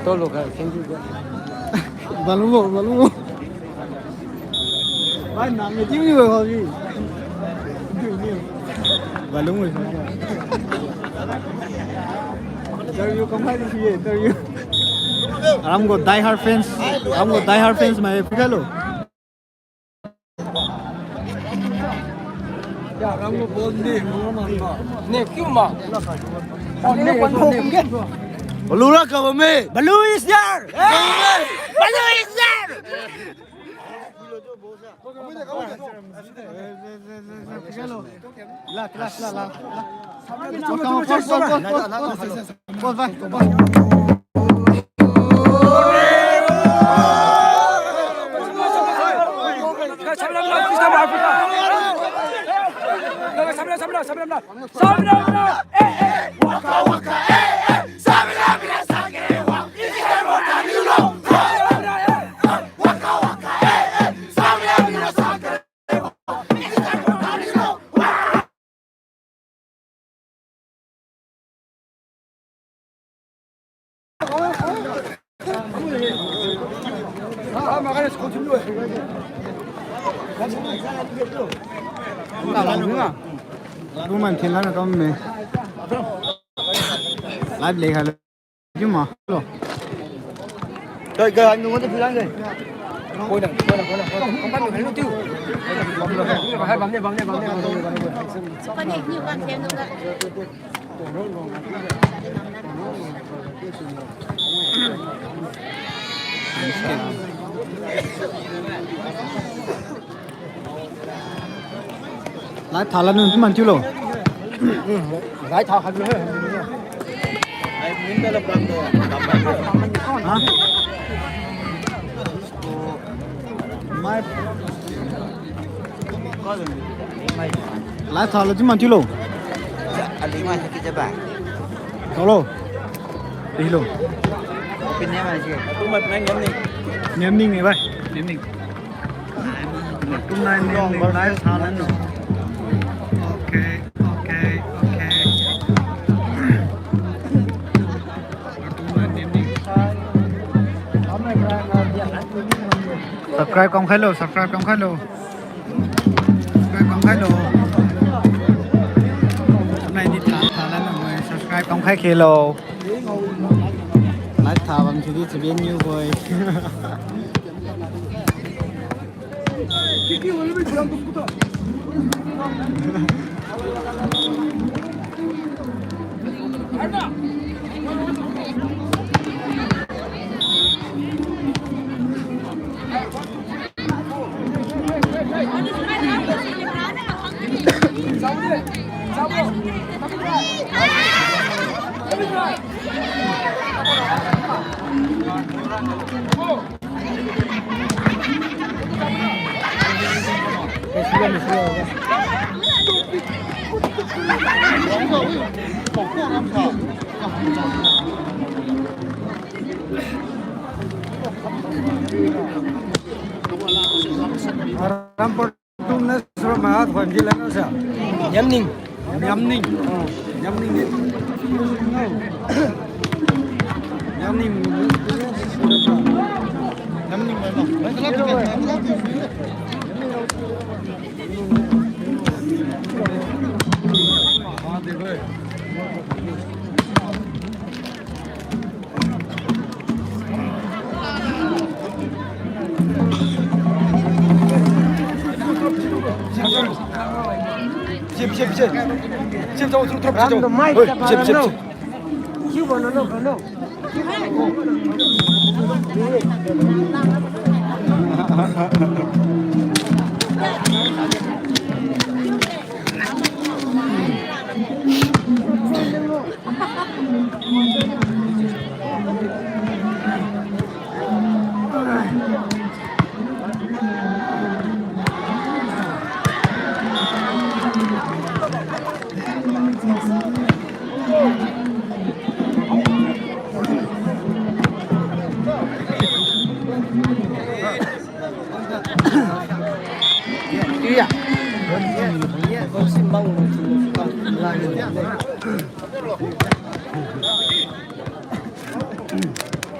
Tolo ka, thank you ka. Balubo, balubo. Bai, nang ni tiu ni ba hobi. Balubo. Interview kamai di ye, interview. Aram ko die hard fans, aram ko die hard fans mai phikalo. Balura ka bame. Balu is there. Balu is there. Buman thinlana kam me. Live le khalo. Juma lo. Kai, kai, anu ngon tu philang de. Koi na, koi na, koi na, koi na. Kong pan lu tiu. Hai bam ne, bam ne, bam ne, bam ne, bam ne. Kani niu kan them nung ga. Lai tha la nung tu man thiu lo. Lai tha kha lu he. Ha? Mai. Lai tha la tu man thiu lo. Aling mai ki jaba. Tha lo. Pi lo. Pi ne mai si. Tu mat nang niam ning. Niam ning ni bai. Niam ning. Matum nai niam ning live tha lan no. Okay, okay, okay. Matum nai niam ning. Subscribe kam khai lo, subscribe kam khai lo. Subscribe kam khai lo. Nai di tha, tha lan no, subscribe kam khai khe lo. Live tha bam sidi chaben niu boi. Rampur. Tumna sura ma hat khon di lana sa. Niam ning. Niam ning. Oh, niam ning ni. Niam ning. Niam ning. Sip, sip. Sip, sip, sip, sip. Oi, sip, sip, sip.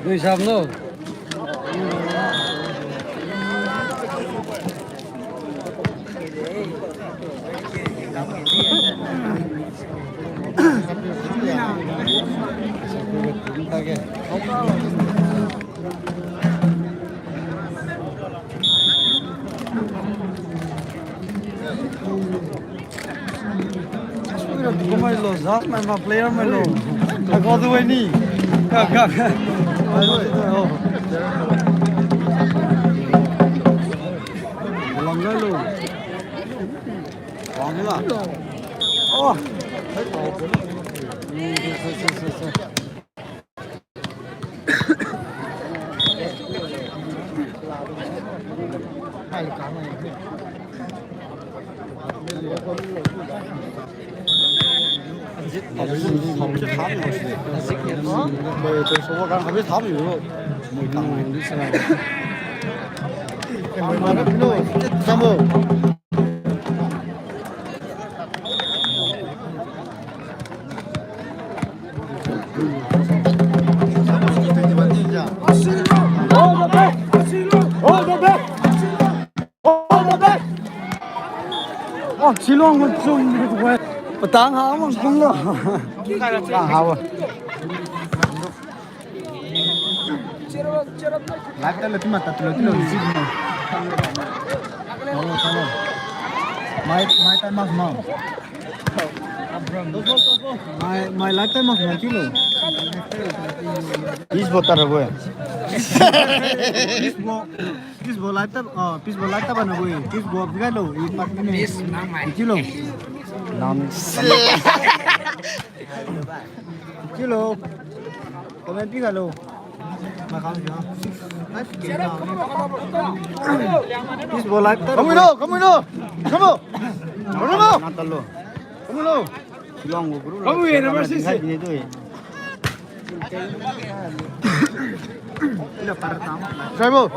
Dui sam no. Kumai lo, zak mai ma player mai lo. Tago tu wai ni. Ka, ka, ka. Oh. Lam lo. Wang la. Oh. All the best! All the best! All the best! Oh, Shillong gu chum gu wai. Patang ha mang kum lo. Patang ha wa. Live ta lo, tima ta lo, tilo, zi mo. Hello, hello. Mai, mai tai mas ma. Mai, mai live tai mas ma tilo. Is bo ta ra bo. Is bo. Peace bo live ta, ah, peace bo live ta bana bo. Peace bo biga lo, i pat ni. Peace nang mai. Kilo. Nang. Kilo. Comment piga lo. Peace bo live ta. Kamu lo, kamu lo. Kamu. Kamu lo. Nang ta lo. Kamu lo. Shillong gu guru. Kamu lo, university. Hai ni tu. Tribal.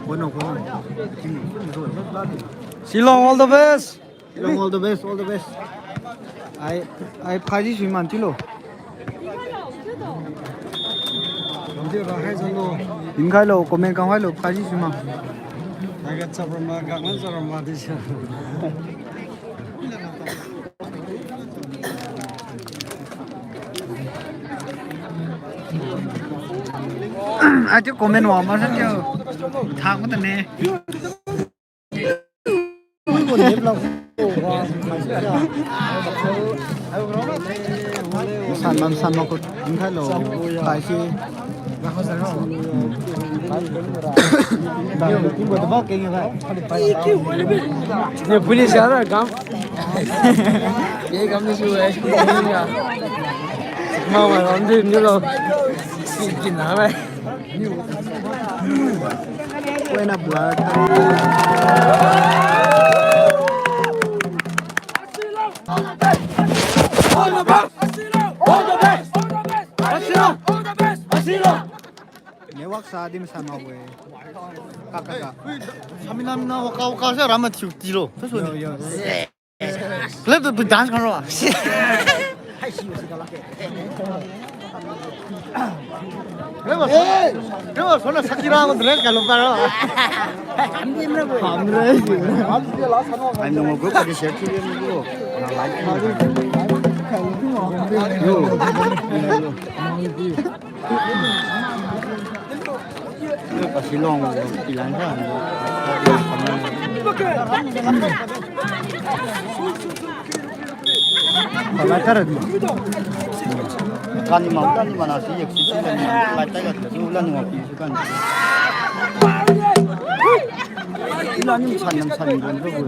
Kono, kono. Shillong, all the best. Shillong, all the best, all the best. Ai, ai, phaji sui man tilo. Din khai lo, comment kam khai lo, phaji sui man. Ai ga chap ra ma, ga ngan chap ra ma di sa. Ai, tiu comment wa ma sa tiu. Thak ma tane. San mam san ma ko din khai lo. Khai si. Ni police ya ra kam. Ye kam ni su ai. Ma ma ram din ni lo. Si kin na mai. Wena blood. All the best! All the best! All the best! Asilo! All the best! Asilo! Network sa di masa ma we. Ka, ka, ka. Saminan na waka, waka sa rama thiu tilo. Yo, yo. Lep tu dance karo. Lep tu, lep tu, sona Shakira ko dress kalo karo. Hamre. Ai, nunggu group ka share thiu bro. Yo. Pasilong, pilan sa. Palai tara di. Kani ma, kani ma na si yak si si lani ma, lai tai gat la su lani ma pi su kan. Ila ni san nam san don su bu.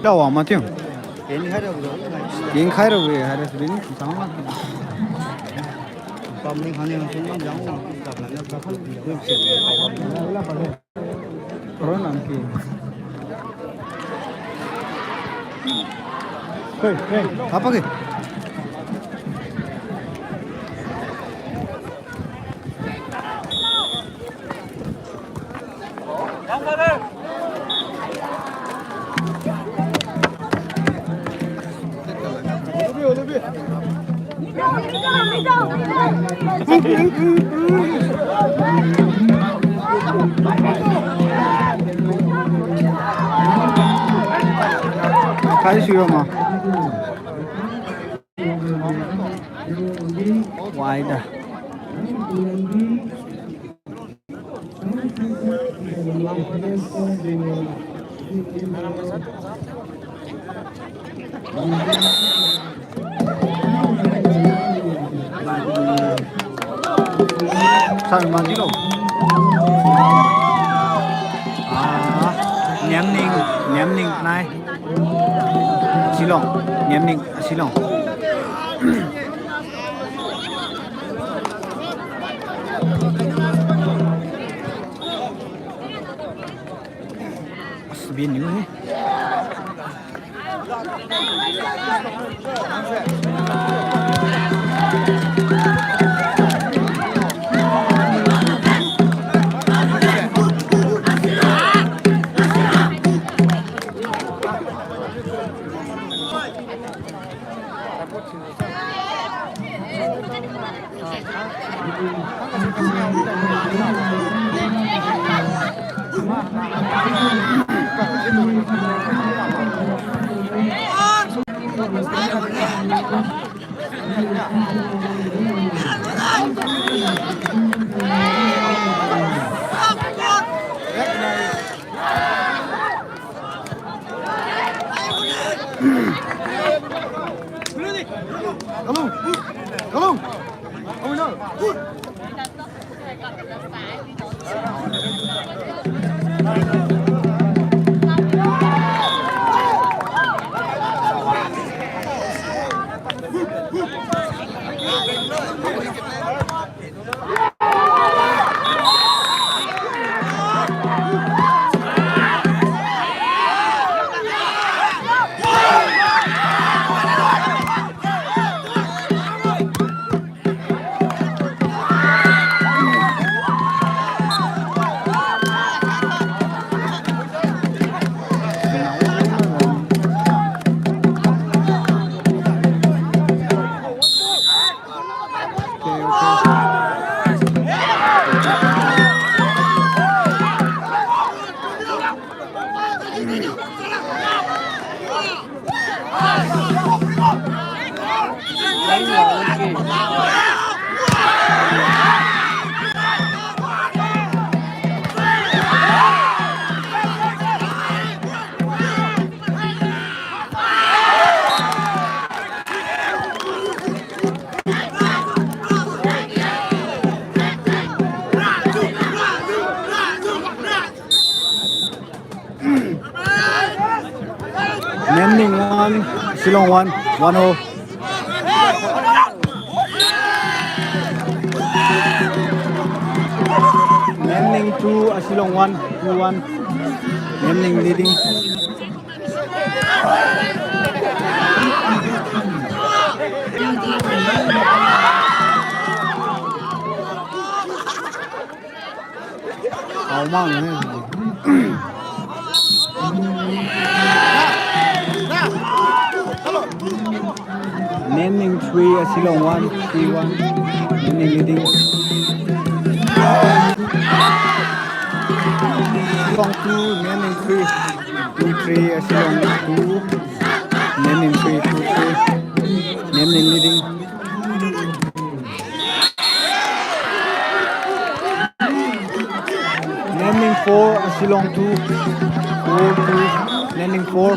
Dawa ma tiu. Ken khai ra bu. Ken khai ra bu, hai ra sibin sang ma. Pam ni khani ang sung ma jang ma. Corona ki. Hey, hey, apa ke? Kai sui ma. Wide. San ma di lo. Ah, Niamning, Niamning nai. Silong, Niamning, Silong. As, bin ni. Niamning one, Shillong one, one oh. Niamning two, Shillong one, two one. Niamning leading. Aomang ne. Niamning three, Shillong one, three one. Niamning leading. Shillong two, Niamning three. Two three, Shillong two. Niamning three, two three. Shillong two, four two, Liangmai four.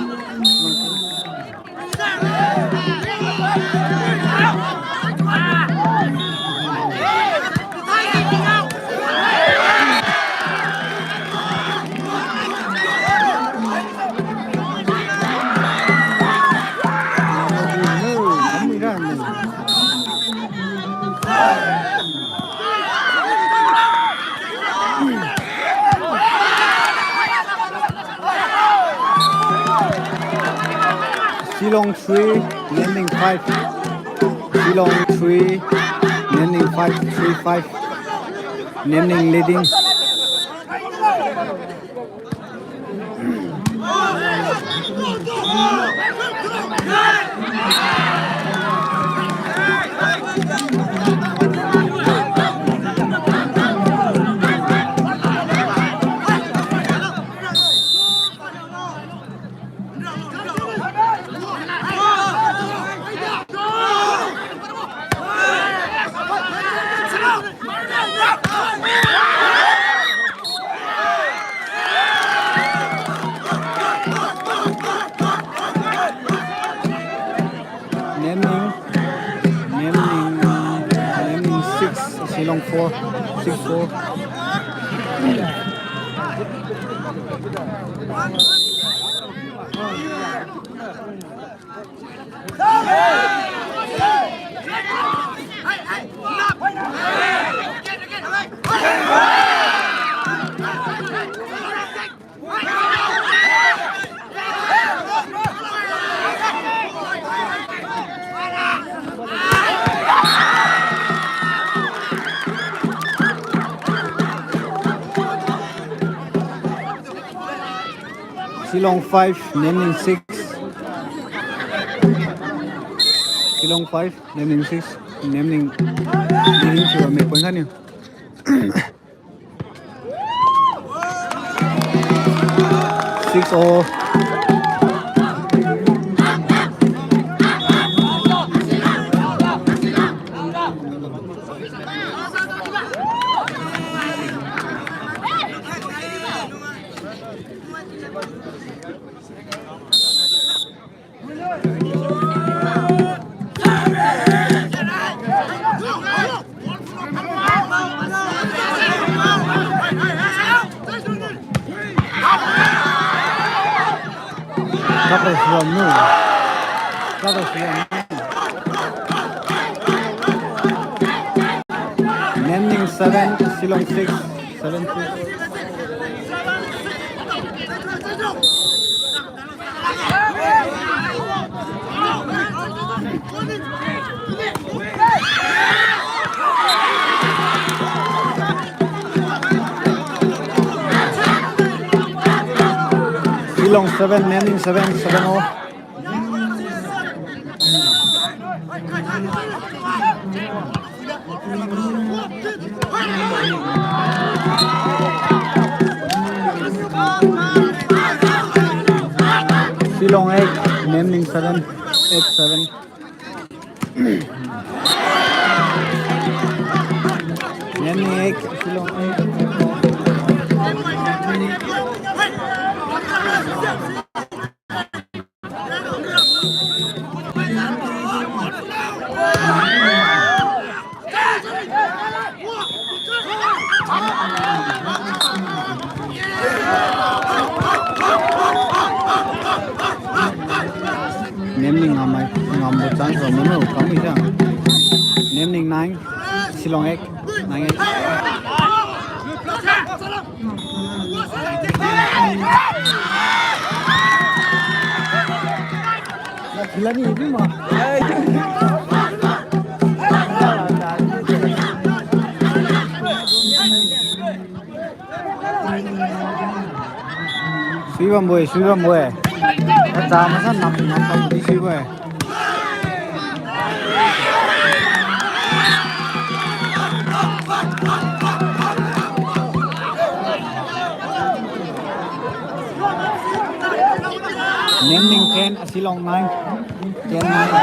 Shillong three, Liangmai five. Shillong three, Liangmai five, three five. Liangmai leading. Liangmai, Liangmai, Liangmai six, Shillong four, six four. Shillong five, Liangmai six. Shillong five, Liangmai six. Liangmai leading thiu bamme point khatniu. Six all. Kaprao suram no. Kaprao suram no. Liangmai seven, Shillong six, seven six. Shillong seven, Liangmai seven, seven all. Shillong eight, Liangmai seven, eight seven. Liangmai eight, Shillong eight. Liangmai ngamai, ngambo chance ra mano, kam ija. Liangmai nine, Shillong eight, nine eight. Suibambo-e, suibambo-e. Kacha masa nam, nam bamdi suibo-e. Liangmai ten, Shillong nine. Ten nine.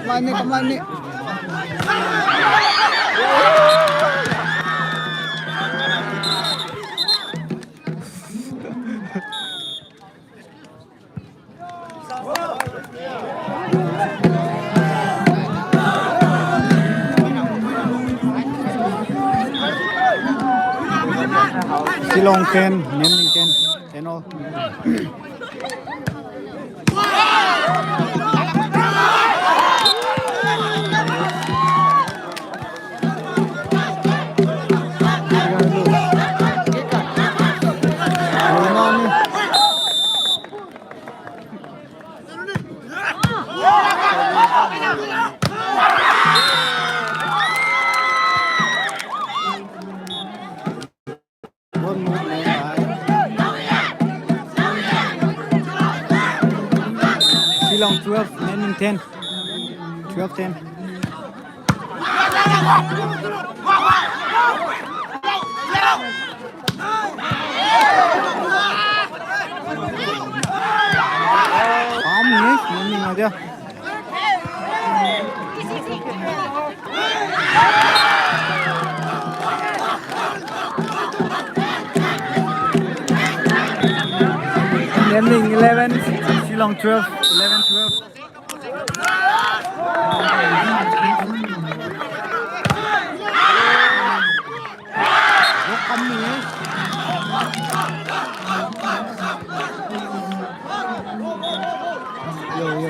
Line ni, kam line ni. Shillong ten, Nianming ten, ten all. Shillong twelve, Nianming ten. Twelve ten. Palm ni, Nianming ada. Nianming eleven, Shillong twelve, eleven twelve. Yo, yo.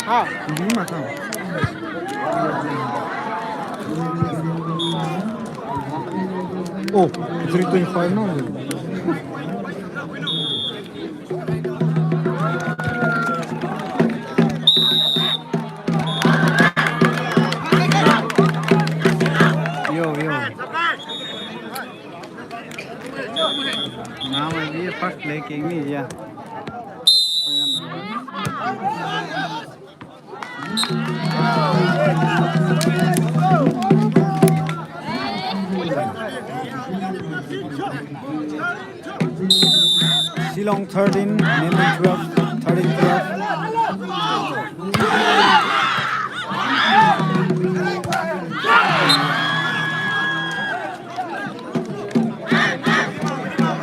Ha? Oh, three twenty-five no. Yo, yo. Nama di first play king ni ya. Shillong thirteen, Nianming twelve, thirteen twelve.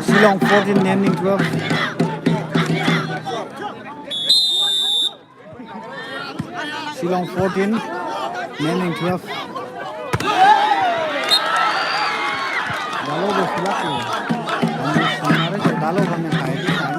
Shillong fourteen, Nianming twelve. Shillong fourteen, Nianming twelve. Dalo do silak lo. Kami samare ke dalo kami kai di kai.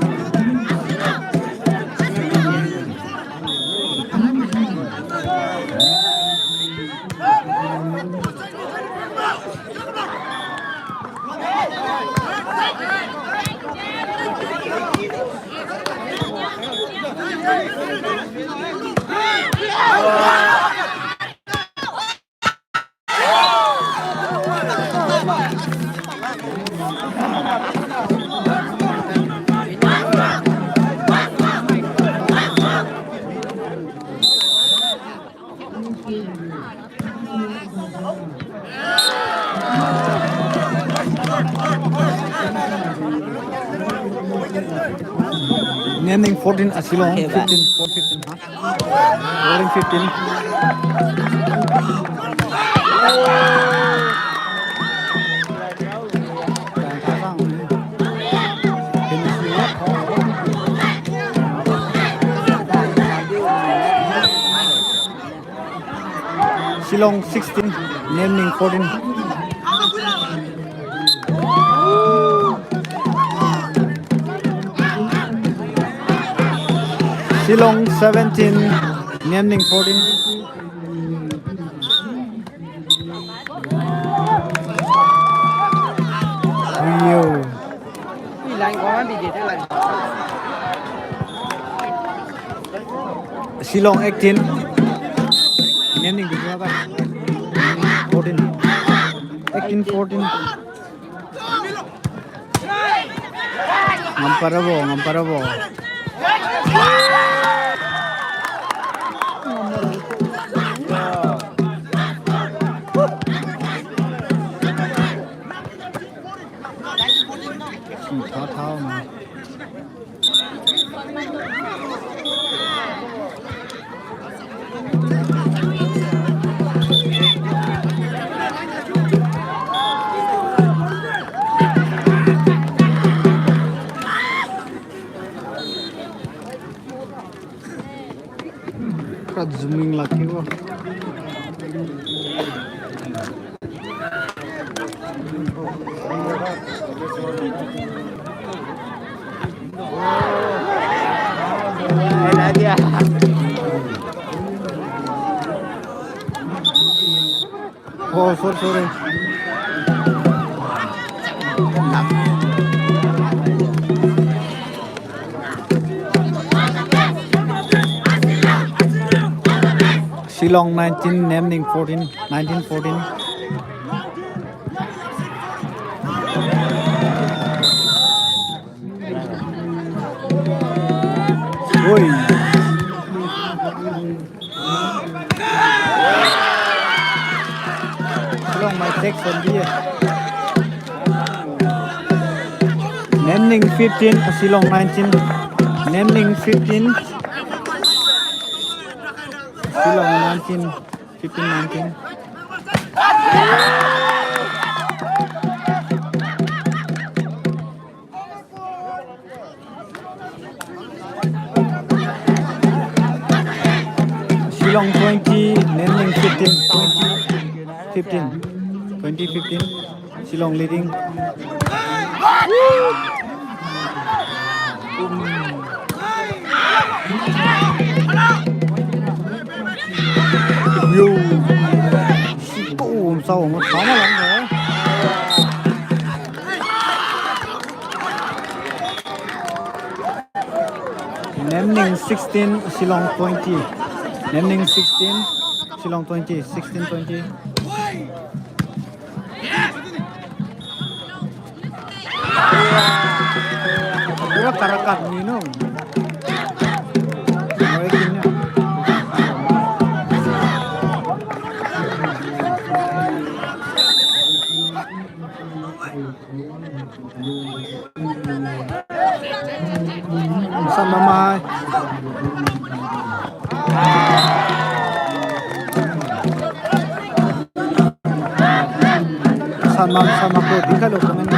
Nianming fourteen, Shillong fifteen, four fifteen, ha? Fourteen fifteen. Shillong sixteen, Nianming fourteen. Shillong seventeen, Nianming fourteen. Rio. Shillong eighteen. Nianming fourteen. Eighteen fourteen. Ngamparabo, ngamparabo. Khat zooming lakge bo. Oh, sorry, sorry. Shillong nineteen, Namning fourteen, nineteen fourteen. Oi. Shillong mai take from here. Namning fifteen, Shillong nineteen. Namning fifteen. Shillong nineteen, fifteen nineteen. Shillong twenty, Namning fifteen, twenty, fifteen, twenty fifteen. Shillong leading. Yo. Situ sao mo sama lang de. Namning sixteen, Shillong twenty. Namning sixteen, Shillong twenty, sixteen twenty. Pura karakat ni no. Oi, kini. Sama mai. Sama, sama ko, di ka lo comment.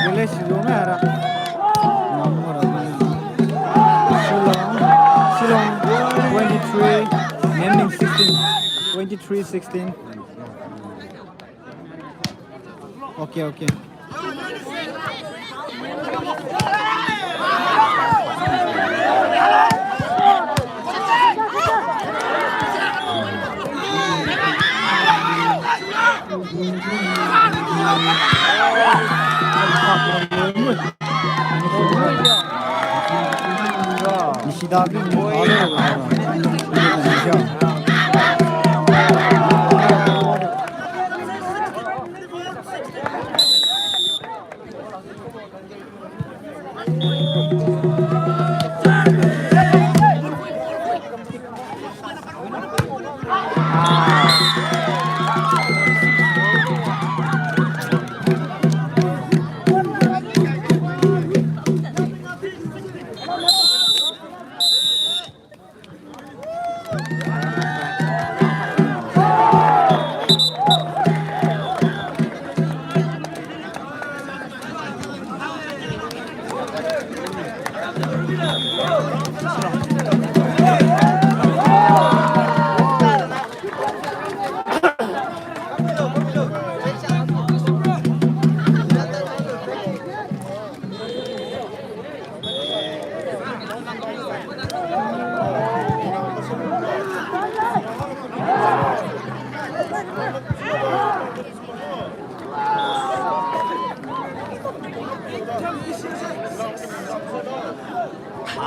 Village zone era. Shillong, Shillong twenty-three, Namning sixteen, twenty-three sixteen. Okay, okay.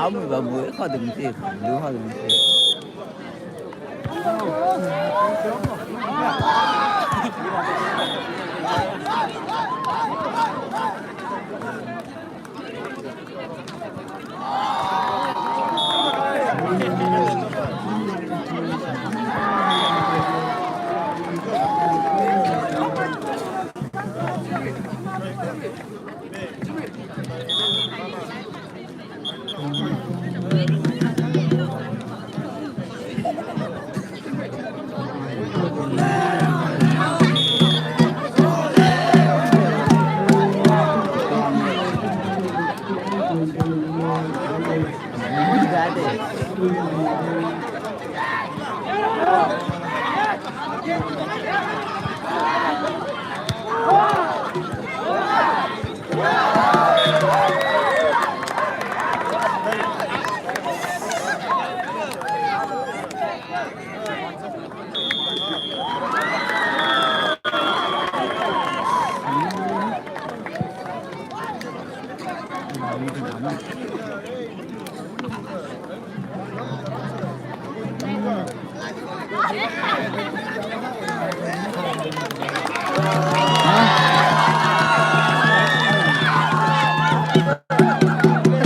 Ami ba mu kha dum ti, lu kha dum ti.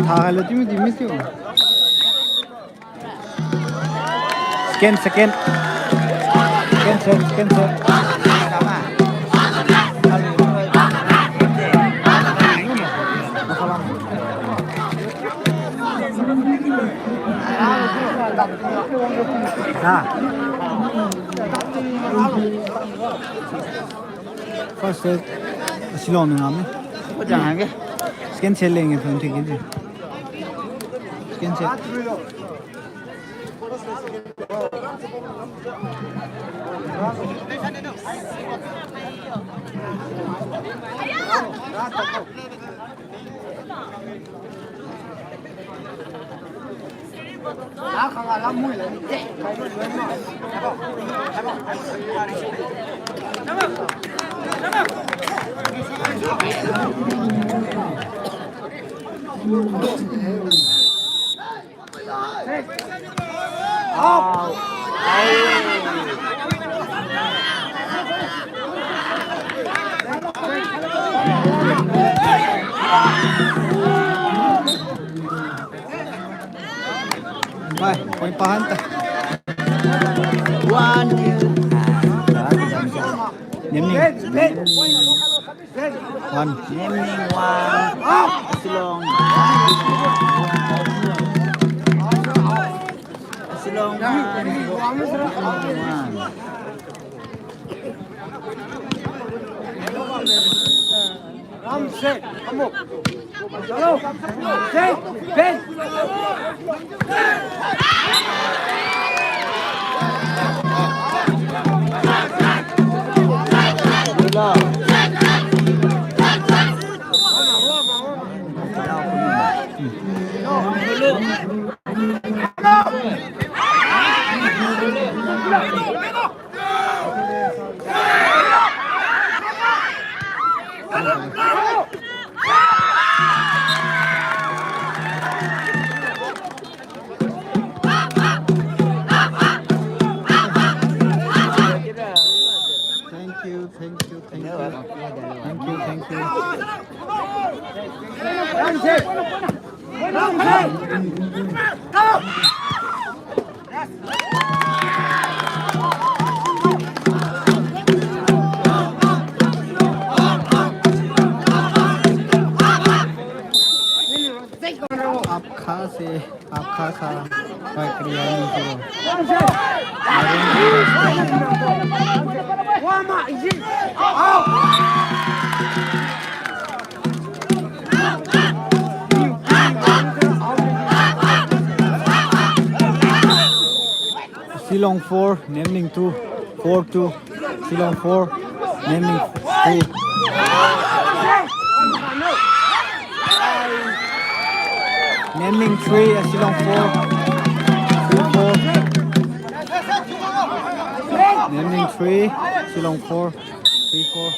Thailo timi timi tiu. Second, second. Second set, second set. Ah. First set, Shillong niu ngam e. Second set leng e, phone thik e. Second set. Bai, point pahan ta. One nil. Nemning. One. Nemning one. Shillong. Shillong one. Nemning one. Thank you, thank you, thank you. Thank you, thank you. Aap kha se, aap kha sa, bai kariu ni siro. Shillong four, Nemning two, four two. Shillong four, Nemning three. Nemning three, uh, Shillong four, three four. Nemning three, Shillong four, three four.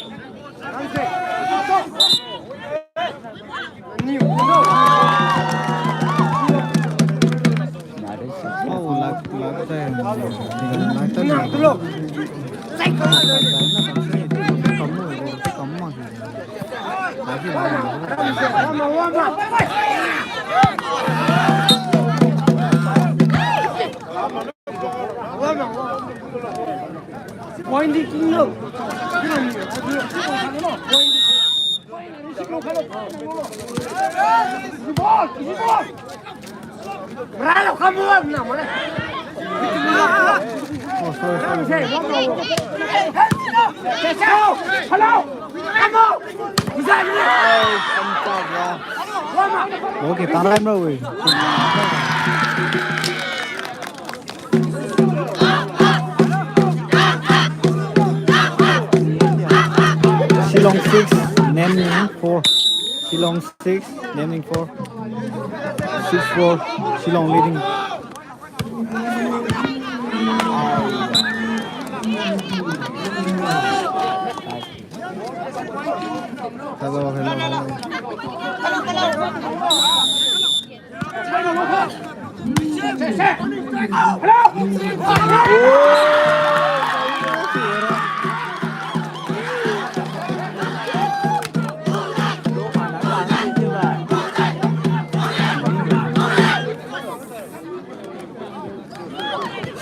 Oh, sorry, sorry, sorry. Okay, tarai mo we. Shillong six, Namning four. Six four, Shillong leading. Hello, hello, hello.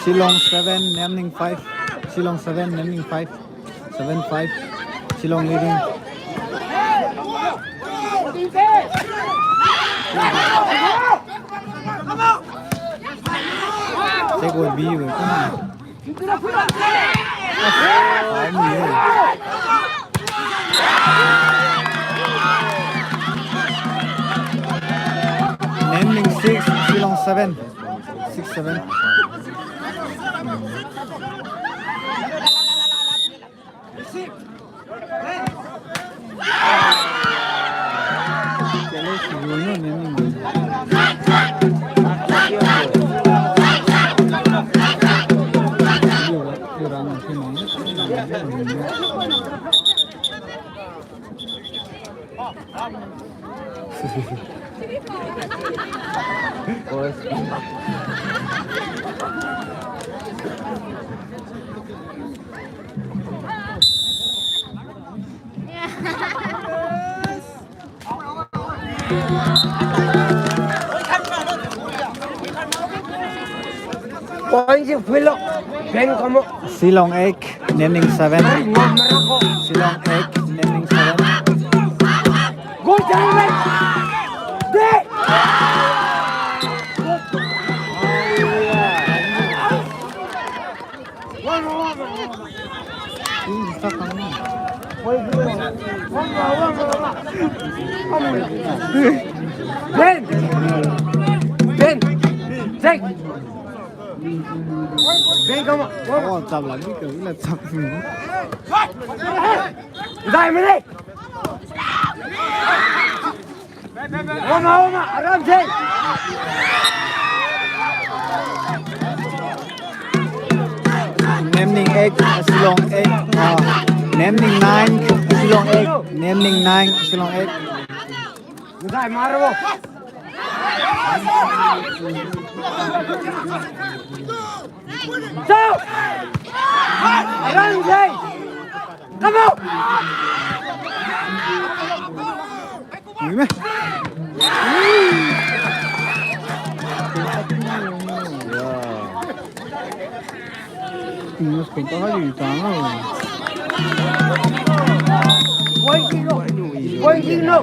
Shillong seven, Namning five. Shillong seven, Namning five. Seven five. Shillong leading. Take will be with. Namning six, Shillong seven. Six seven. Point si phuilo. Ben kamo. Shillong eight, Namning seven. Shillong eight, Namning seven. Go, Jangwei. De. Ben! Ben! Take! Ben, come on! Oh, chap lagi ke, ila chap ni. Dai mene! Oma, oma, aram se. Namning eight, Shillong eight. Ah, Namning nine, Shillong eight. Namning nine, Shillong eight. Ngai maro. Chao! Run, Jay! Come on! Ui me. English pun ta hai tang. Point kick no. Point kick no.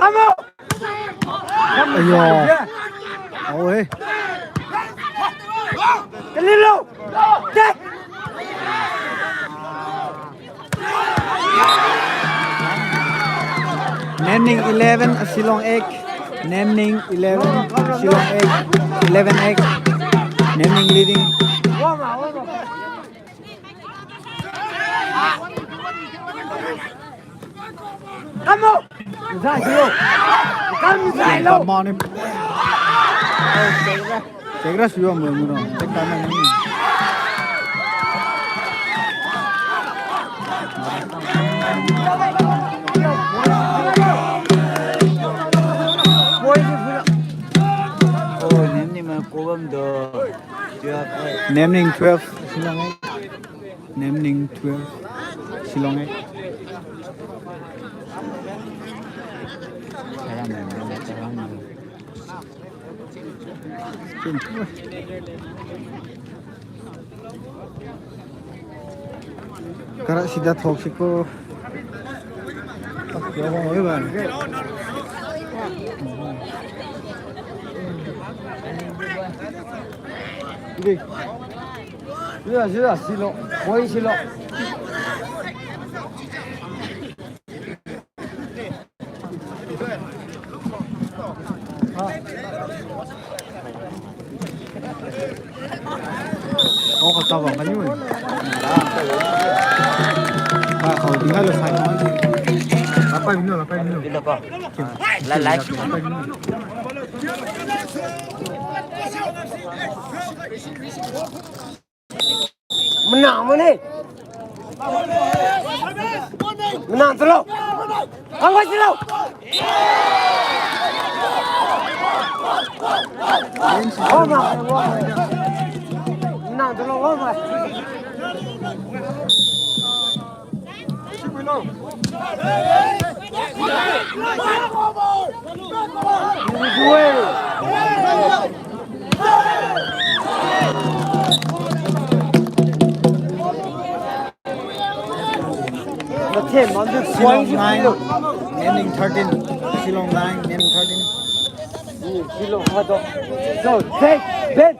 Come on! Aiyo. Au he. Kalilo. Take. Namning eleven, Shillong eight. Namning eleven, Shillong eight. Eleven eight. Namning leading. Come on! Zai lo. Come zai lo. Come on. Check ra suyo mo mo no. Check ta na ni. Oh, Namning ma ko bam do. Namning twelve, Shillong eight. Namning twelve, Shillong eight. Kara sida thok siko. Sida, sida, silo. Koi silo. Oh, kau tabang kan yun. Ah, kau Tinggal lo sai. Lapai mino, lapai mino. Tinggal ko. Lai, lai. Lapai mino. Menang mane. Menang telo. Kangkoi telo. Wama, wama. Menang telo, wama. Shillong nine, Namding thirteen. Shillong nine, Namding thirteen. Shillong hado. So, take, bet.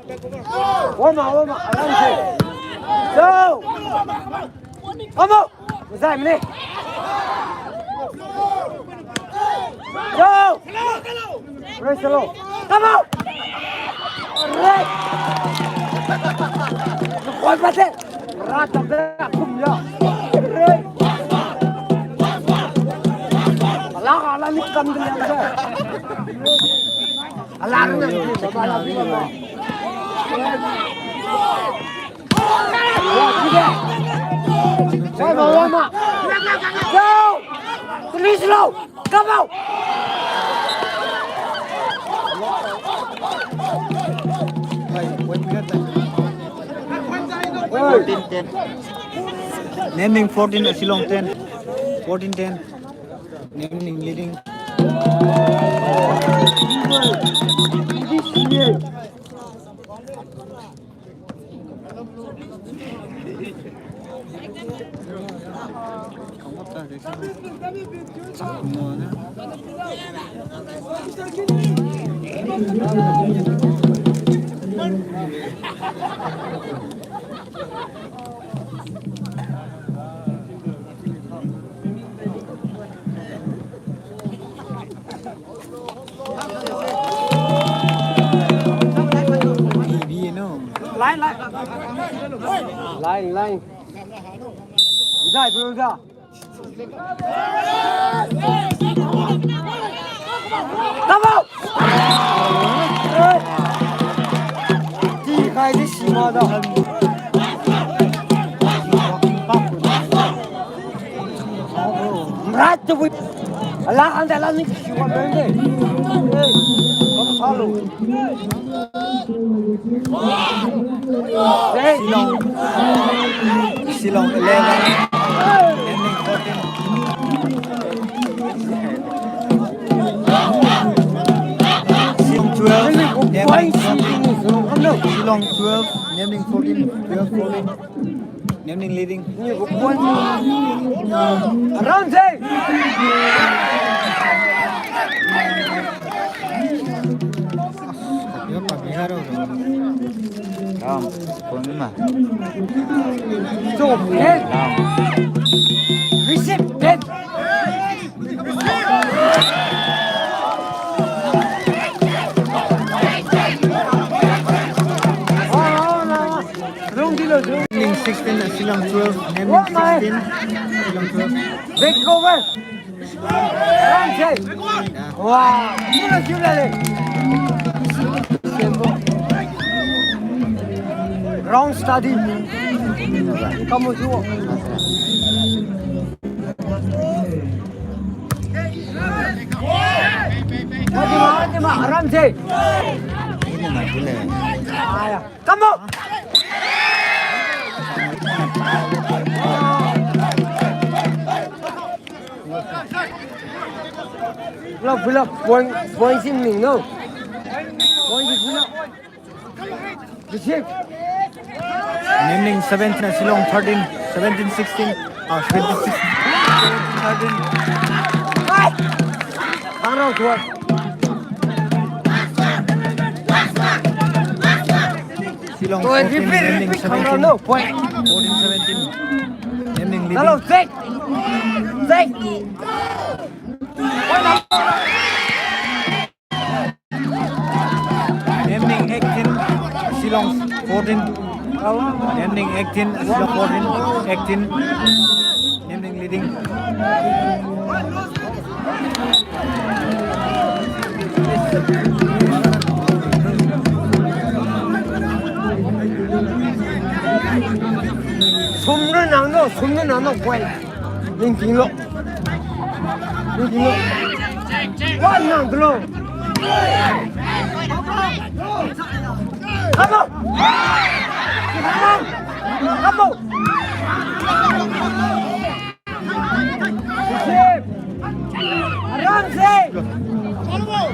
Wama, wama, alam se. So. Come on. Zai mane. Yo! Raise hello. Come on! Raise! Koi pate. Rat tabda kum ya. Raise! Ala, ala ni kam de ya. Ala ni kam de ya. Go! Please, low! Come out! Fourteen ten. Namding fourteen, Shillong ten. Fourteen ten. Namding leading. Line, line. Line, line. Ida, bro, ida. Come on! Ti kai di sima da. Right to win. Ala anda la ni siwa bende. Hey, come follow. Shillong. Shillong eleven. Namding fourteen. Shillong twelve. Namding fourteen. Shillong twelve. Namding fourteen. Twelve fourteen. Namding leading. Around, say! Ram, phone ma. So, hey! Ram. Receive, hey! Namding sixteen, Shillong twelve, Namding sixteen, Shillong twelve. Back over. Wah, sila, sila le. Wrong study. Kamu juo. Mati ma, mati ma, aram se. Ini mati le. Aya. Come on. Pull up, pull up. Point, point sin ning, no. Point sin pull up. Receive. Namding seventeen, Shillong thirteen, seventeen sixteen. Ah, seventeen sixteen. Seventeen thirteen. Hai. Arang tuan. Shillong fourteen, Namding seventeen. Point. Fourteen seventeen. Namding leading. Hello, check. Check. Namding eighteen, Shillong fourteen. Namding eighteen, Shillong fourteen, eighteen. Namding leading. Sumna nanglo, sumna nanglo, guai. Ningtinglo. Ningtinglo. Wa nangtinglo. Come on! Come on! Come on! Aram se! Come on!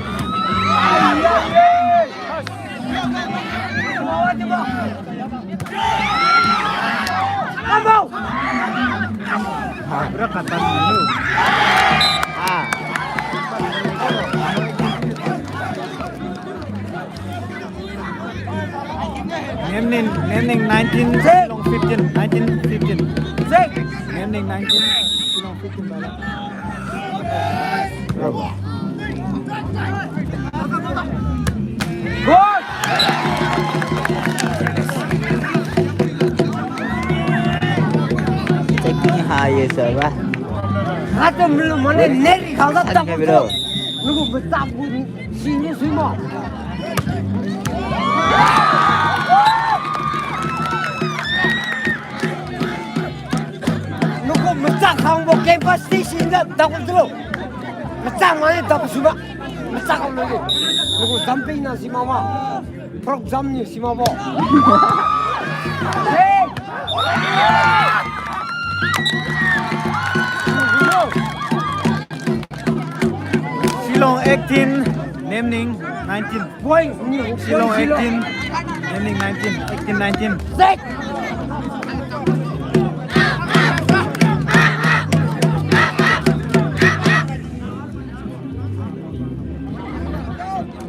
Ah, pura katan ni. Ah. Nemning, Nemning nineteen, Shillong fifteen, nineteen fifteen. Nemning nineteen, Shillong fifteen bala. Good. Checking high, sir, ba. Hatu milu mane neri khala. San tabu ke bro. Nugu betabu. Sini sui mo. Nugu machak khangbo campus station da daku tulo. Machak mane daku suma. Machak khangbo ni. Nugu jumping na sima ma. Frog jump ni sima bo. Hey! Shillong eighteen, Nemning nineteen. Boy, ni, Shillong boy, Shillong. Eighteen, Nemning nineteen. Eighteen nineteen. Set.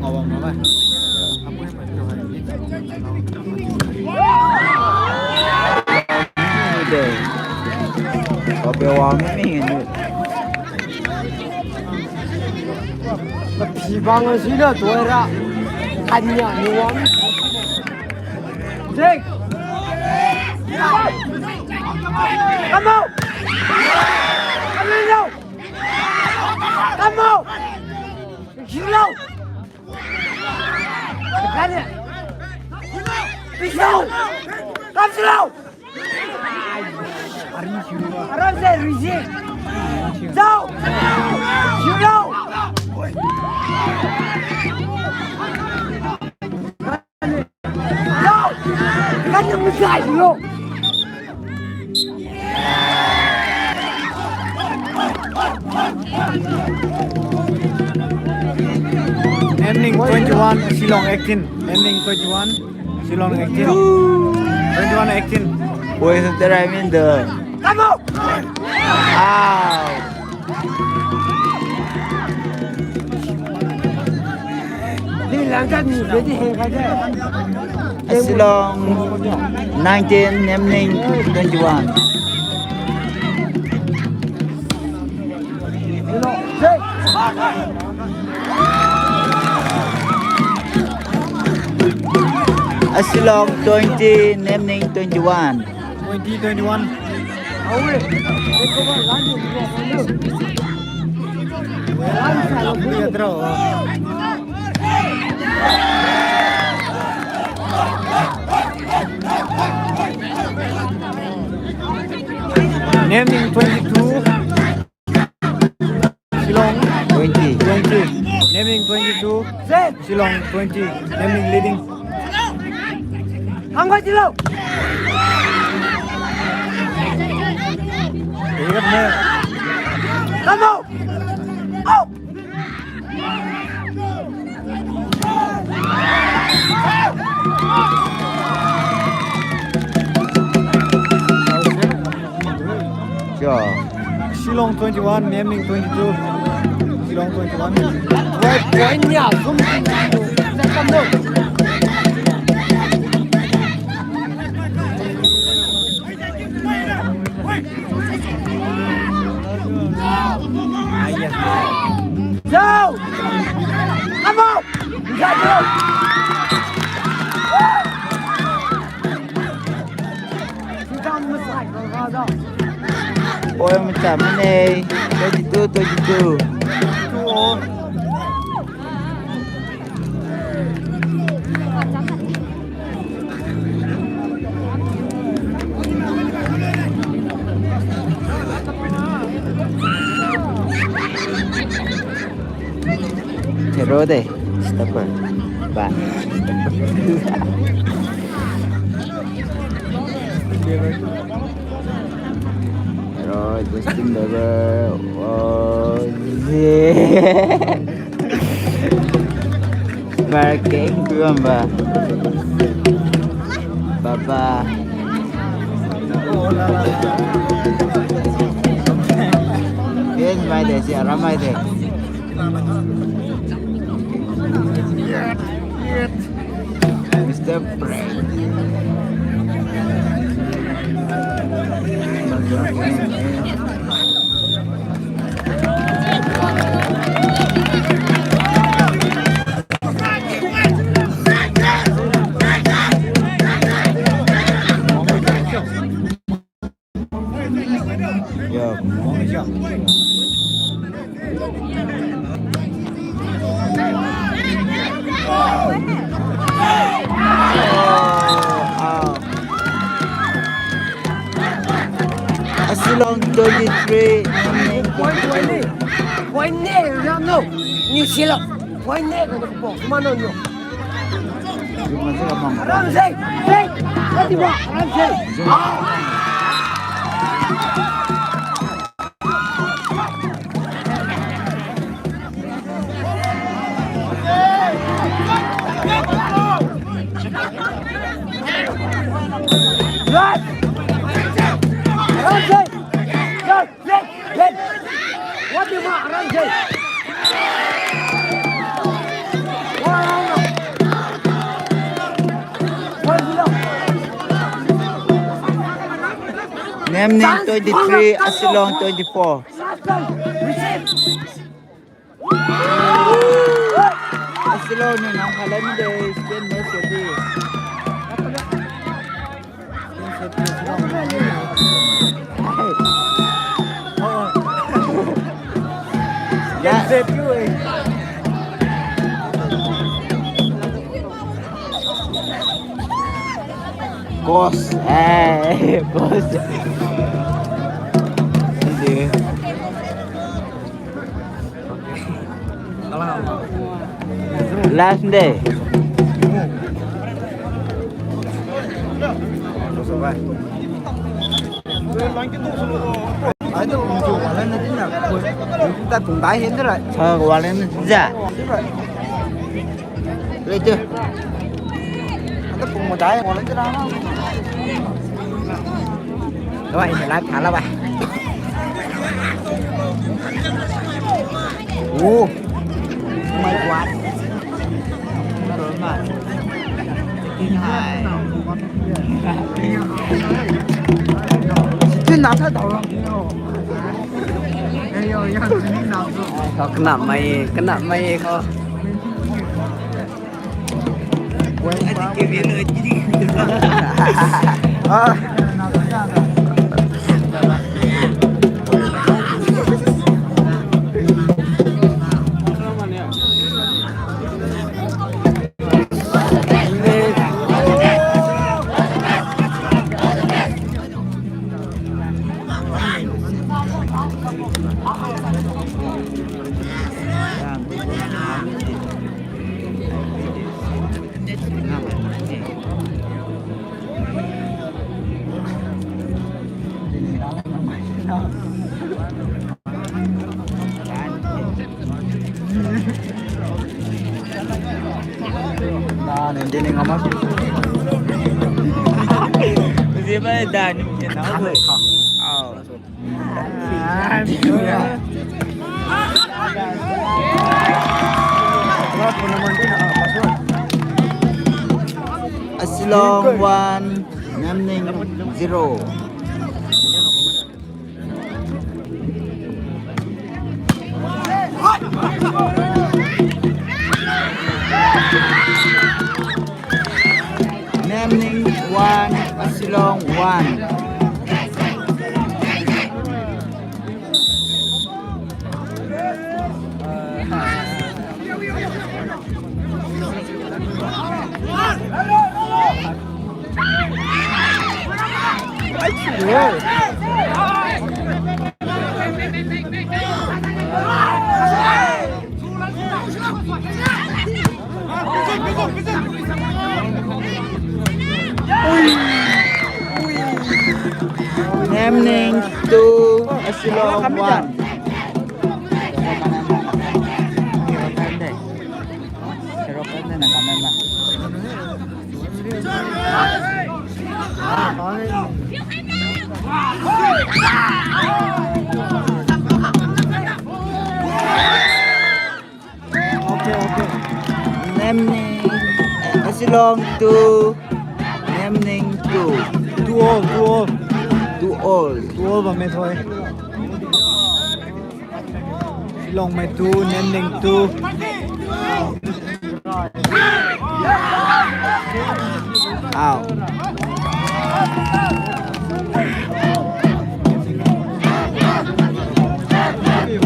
Ngawa, ngawa. Ide. Kobe wang mi ni. Tapi bang sini tu era. Hanya ni wang. Jeng. Come on. Come on. Come on. Zero. Tekan ya. Pisau. Kam zero. Aram se risi. Zau. Zero. Zau. Kan yang mesti zero. Nemning twenty-one, Shillong eighteen. Nemning twenty-one, Shillong eighteen. Twenty-one eighteen. Woi, sentera I mean the. Come on! Ow. Shillong nineteen, Nemning twenty-one. A Shillong twenty, Nemning twenty-one. Twenty twenty-one. Nemning twenty-two. Shillong twenty. Twenty. Nemning twenty-two. Shillong twenty. Nemning leading. Hangga jilo. Come on. Out. Shillong twenty-one, Nemning twenty-two. Shillong twenty-one. Wait, point niya, zoom. Go! Come on! Go! Oi, macam mana? Twenty-two, twenty-two. Hero de, stopper. Ba. Hero, Justin Bieber. Oh, yeah. Marking tu amba. Baba. Ken mai de, si aram mai de. Mister Brand. Asilong twenty-three. Point ne, point ne, ram no. New Zealand. Point ne, ko ko, kuma no no. Aram sei, sei, kati ba, aram sei. Ah. Right. Aram sei. Right. Red, red. What do you want? Aram sei. Namning twenty-three, Asilong twenty-four. Asilong niu nang khalai mide, stand match di. Ya. Coach. Eh, coach. Sidi. Last day. Sa walen ja. Leite. Ada pung madai walen ja. Wah, ini live thala ba. Oh. Oh my God. Hai. Situ nasa dao. Kau kena mai, kena mai kau. Ah. Asilong one, Namning zero. Namning one, Asilong one. Nemning two, Asilong one. Okay, okay. Nemning, eh, Asilong two, Nemning two. Two all, two all. Two all. Two all bamme thoi. Asilongmai two, Nemning two. Au.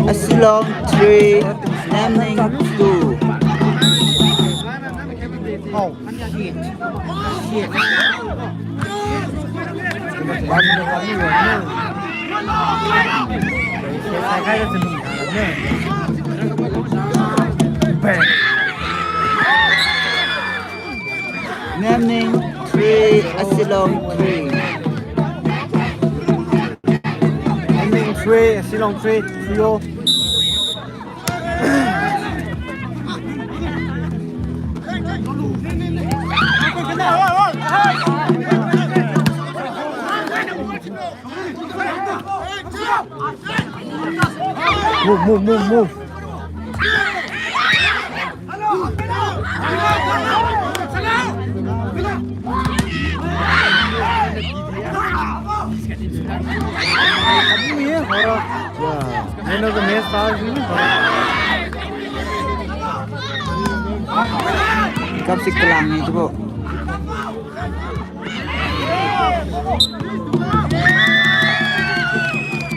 Asilong three, Nemning two. Nemning three, Asilong three. Nemning three, Asilong three, three all. Move, move, move, move. Kapsi kalang ni tu ko.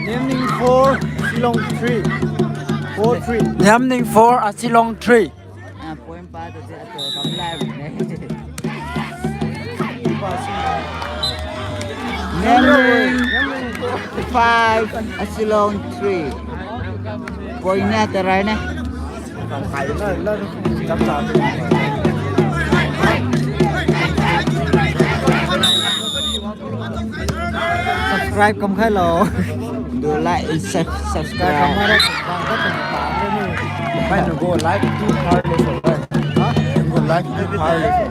Nemning four, Asilong three. Four three. Nemning four, Asilong three. Ah, point pa tu je ato kam lai ne. Nemning five, Asilong three. Point ne tarai ne. Subscribe kam khai lo. Do like and sub-, subscribe. Bhai, you go live too far, listen, bhai. Huh? You go live too far, listen.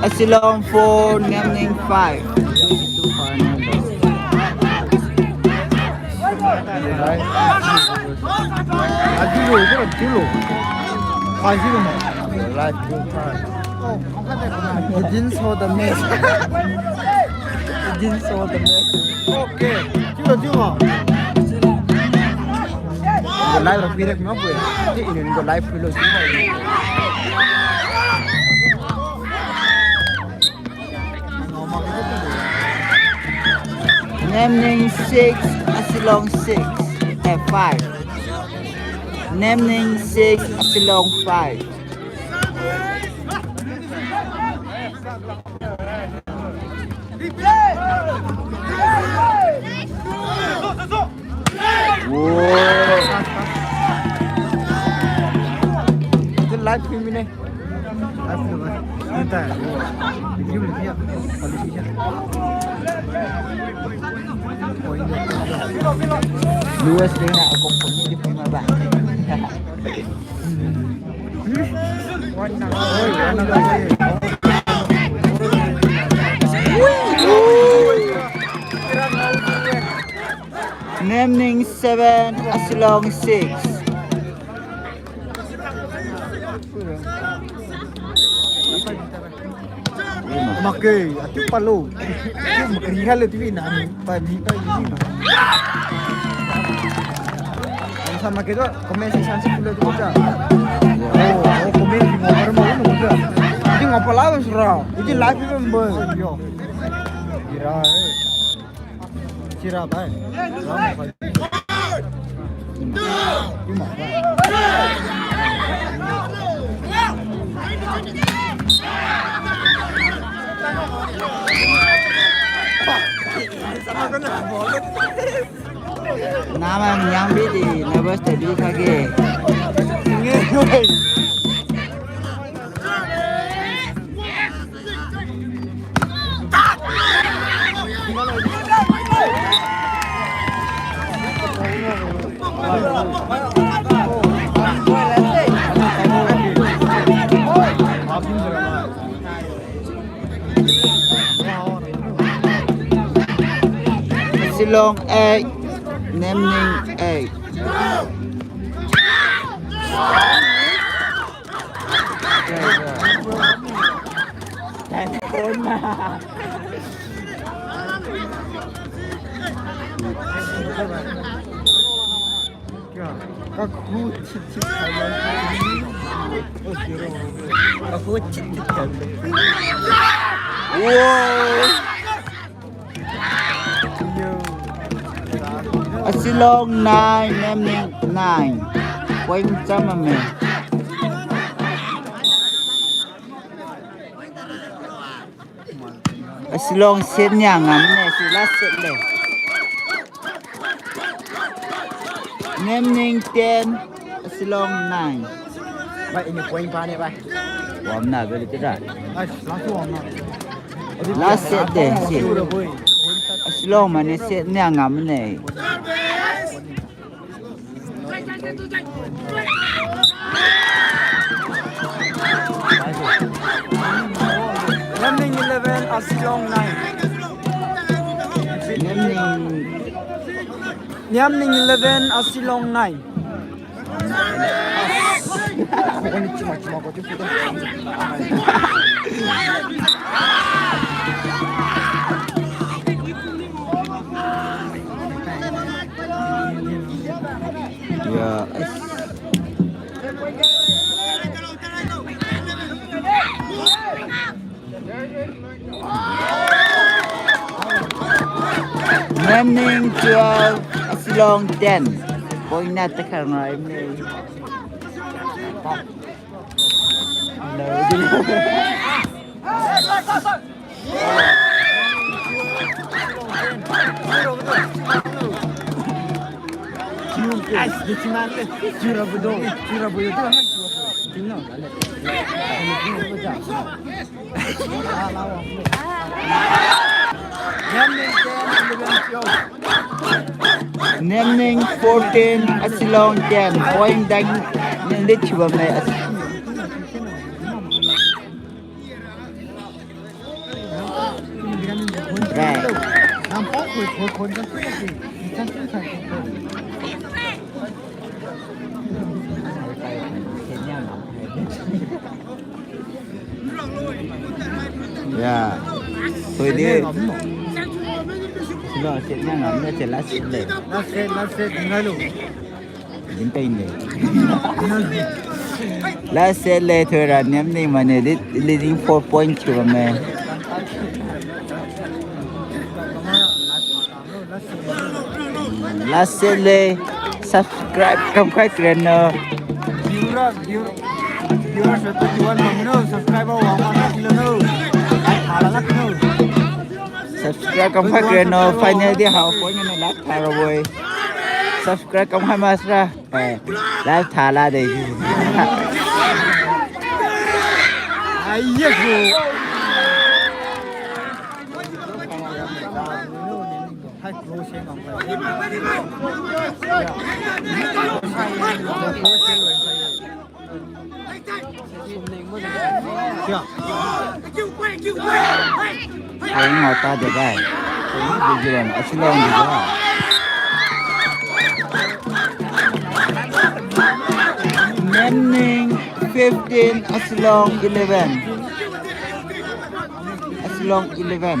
Asilong four, Nemning five. Too far, no, bro. Live. Aji lo, ito aji lo. Aji lo mo. Live too far. You didn't saw the match. You didn't saw the match. Okay. Chiu lo, chiu lo. Go live ra phui rek ma phui. Ti inin go live phui lo, chiu lo. Nemning six, Asilong six. Eh, five. Nemning six, Asilong five. Wow. Itu live stream ini. Live stream, eh. Ini tak. Video ni dia. Quality dia. U S dengan aku pun ni di pun, bah. Nemning seven, Asilong six. Make, atu palo. Atu makri halo T V na, pa ni pa ni. Ang sama ke tu, comment section si palo tu ja. Oh, oh, comment di ngau baru mau tu ja. Di ngau pala sura. Di live tu member. Yo. Kira, eh. Kira, bhai. Nama manyang bidi, nervous tadi kage. Shillong eight, Nemning eight. Wow. Shillong nine, Nemning nine. Point cham ame. Shillong set nia ngamne, si last set le. Nemning ten, Shillong nine. Bai, ini point pa ne, bai. Wamna beli tidak. Ai, last one na. Last set de, si. Shillong mane set nia ngamne. Nemning eleven, Shillong nine. Nemning. Nemning eleven, Shillong nine. Ya, eh. Nemning twelve, Shillong ten. Point na takhang rai me. Nemning fourteen, Shillong ten. Point dang ningdi chiu bamme. Right. Ya. Koi di. Silo, set nia ngamne, set last set le. Last set, last set, ngai lo. Din tai ne. Last set le, Thoira Nemning mane lead, leading four point chiu bamme. Last set le, subscribe kamkhai kren no. Viewer, viewer, viewer se twenty-one bam no, subscriber wang wang na kilo no. Ai, thala lak no. Subscribe kamkhai kren no, final di hao point na lak tha rabo-e. Subscribe kamkhai masra. Eh, live thala de. Ai, yes, bro. Point ngao ta de bai. Point di jiran, Shillong di jiran. Nemning fifteen, Shillong eleven. Shillong eleven.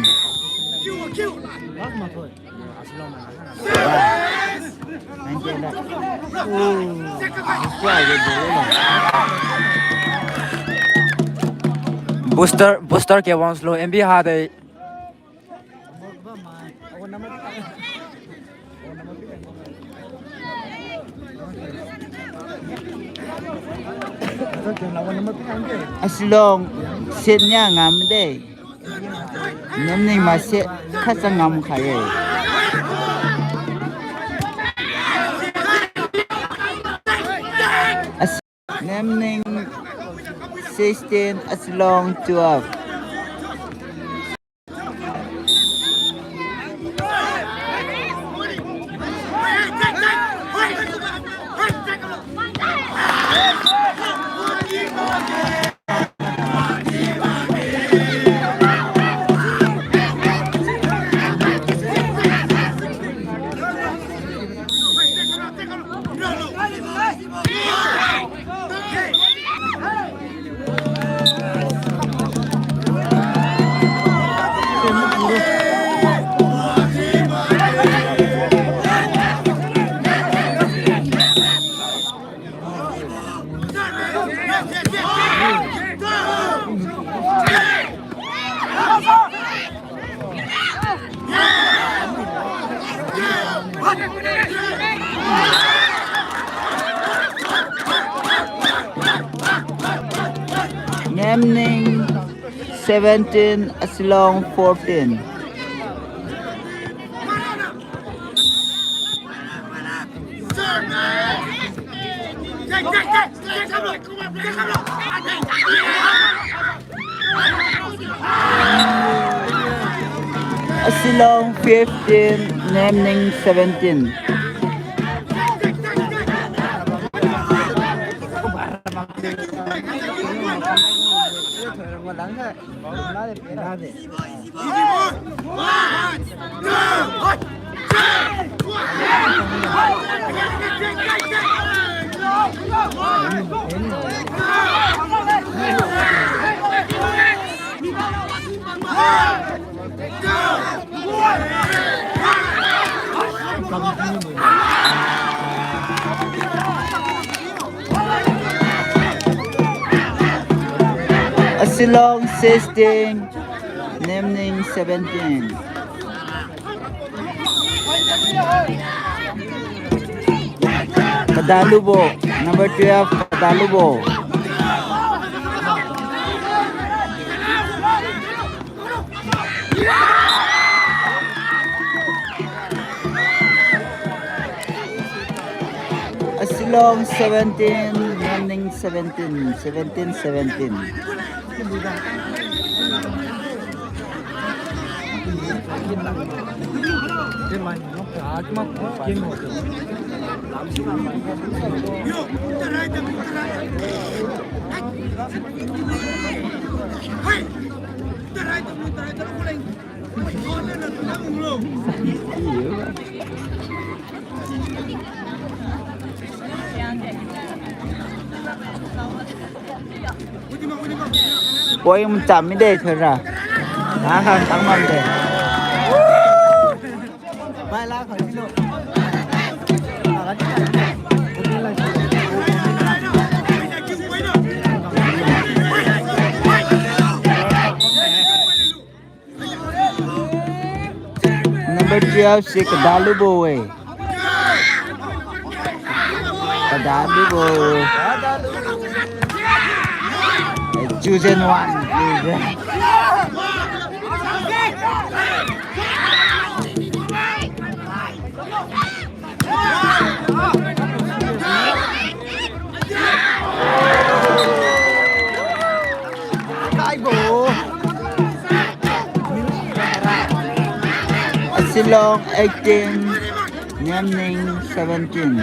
Booster, booster ke wang slow, M B ha de. Shillong, set nia ngam de. Nemning mase khat sa ngamkhai-e. As-, Nemning sixteen, Asilong twelve. Nemning seventeen, Asilong fourteen. Asilong fifteen, Nemning seventeen. Asilong sixteen, Nemning seventeen. Kadalubo, number twelve, Kadalubo. Asilong seventeen, Nemning seventeen, seventeen seventeen. Poi mcham mide thoira. Ha ha, tang mam de. Number twelve si Kadalubo e. Kadalubo. Eh, chosen one. Chosen. Asilong eighteen, Nemning seventeen.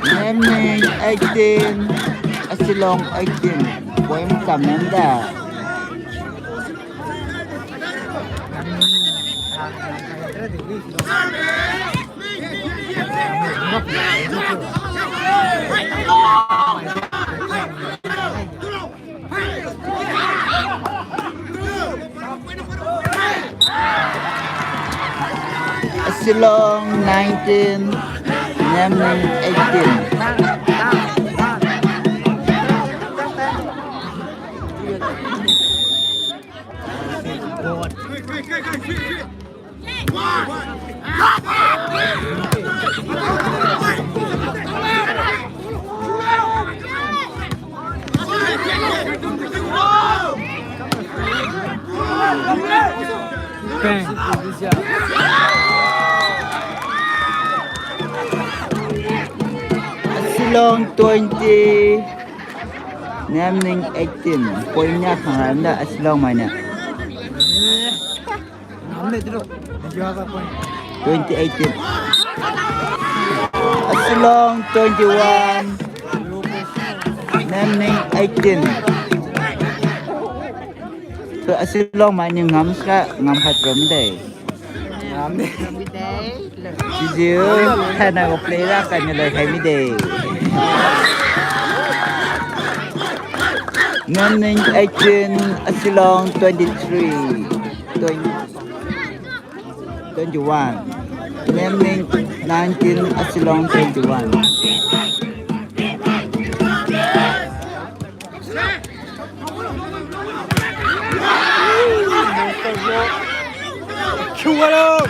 Nemning eighteen, Asilong eighteen. Point kam nanda. Asilong nineteen, Nemning eighteen. Asilong twenty, Nemning eighteen. Point nia khang randa Asilong mainiu. Twenty eighteen. Asilong twenty-one, Nemning eighteen. So, Asilong mainiu ngam sra, ngam khat ro mide. Sijiu, thainai gu play ra kaniu loi khai mide. Nemning eighteen, Asilong twenty-three, twenty, twenty-one. Nemning nineteen, Asilong twenty-one. Kiu walo.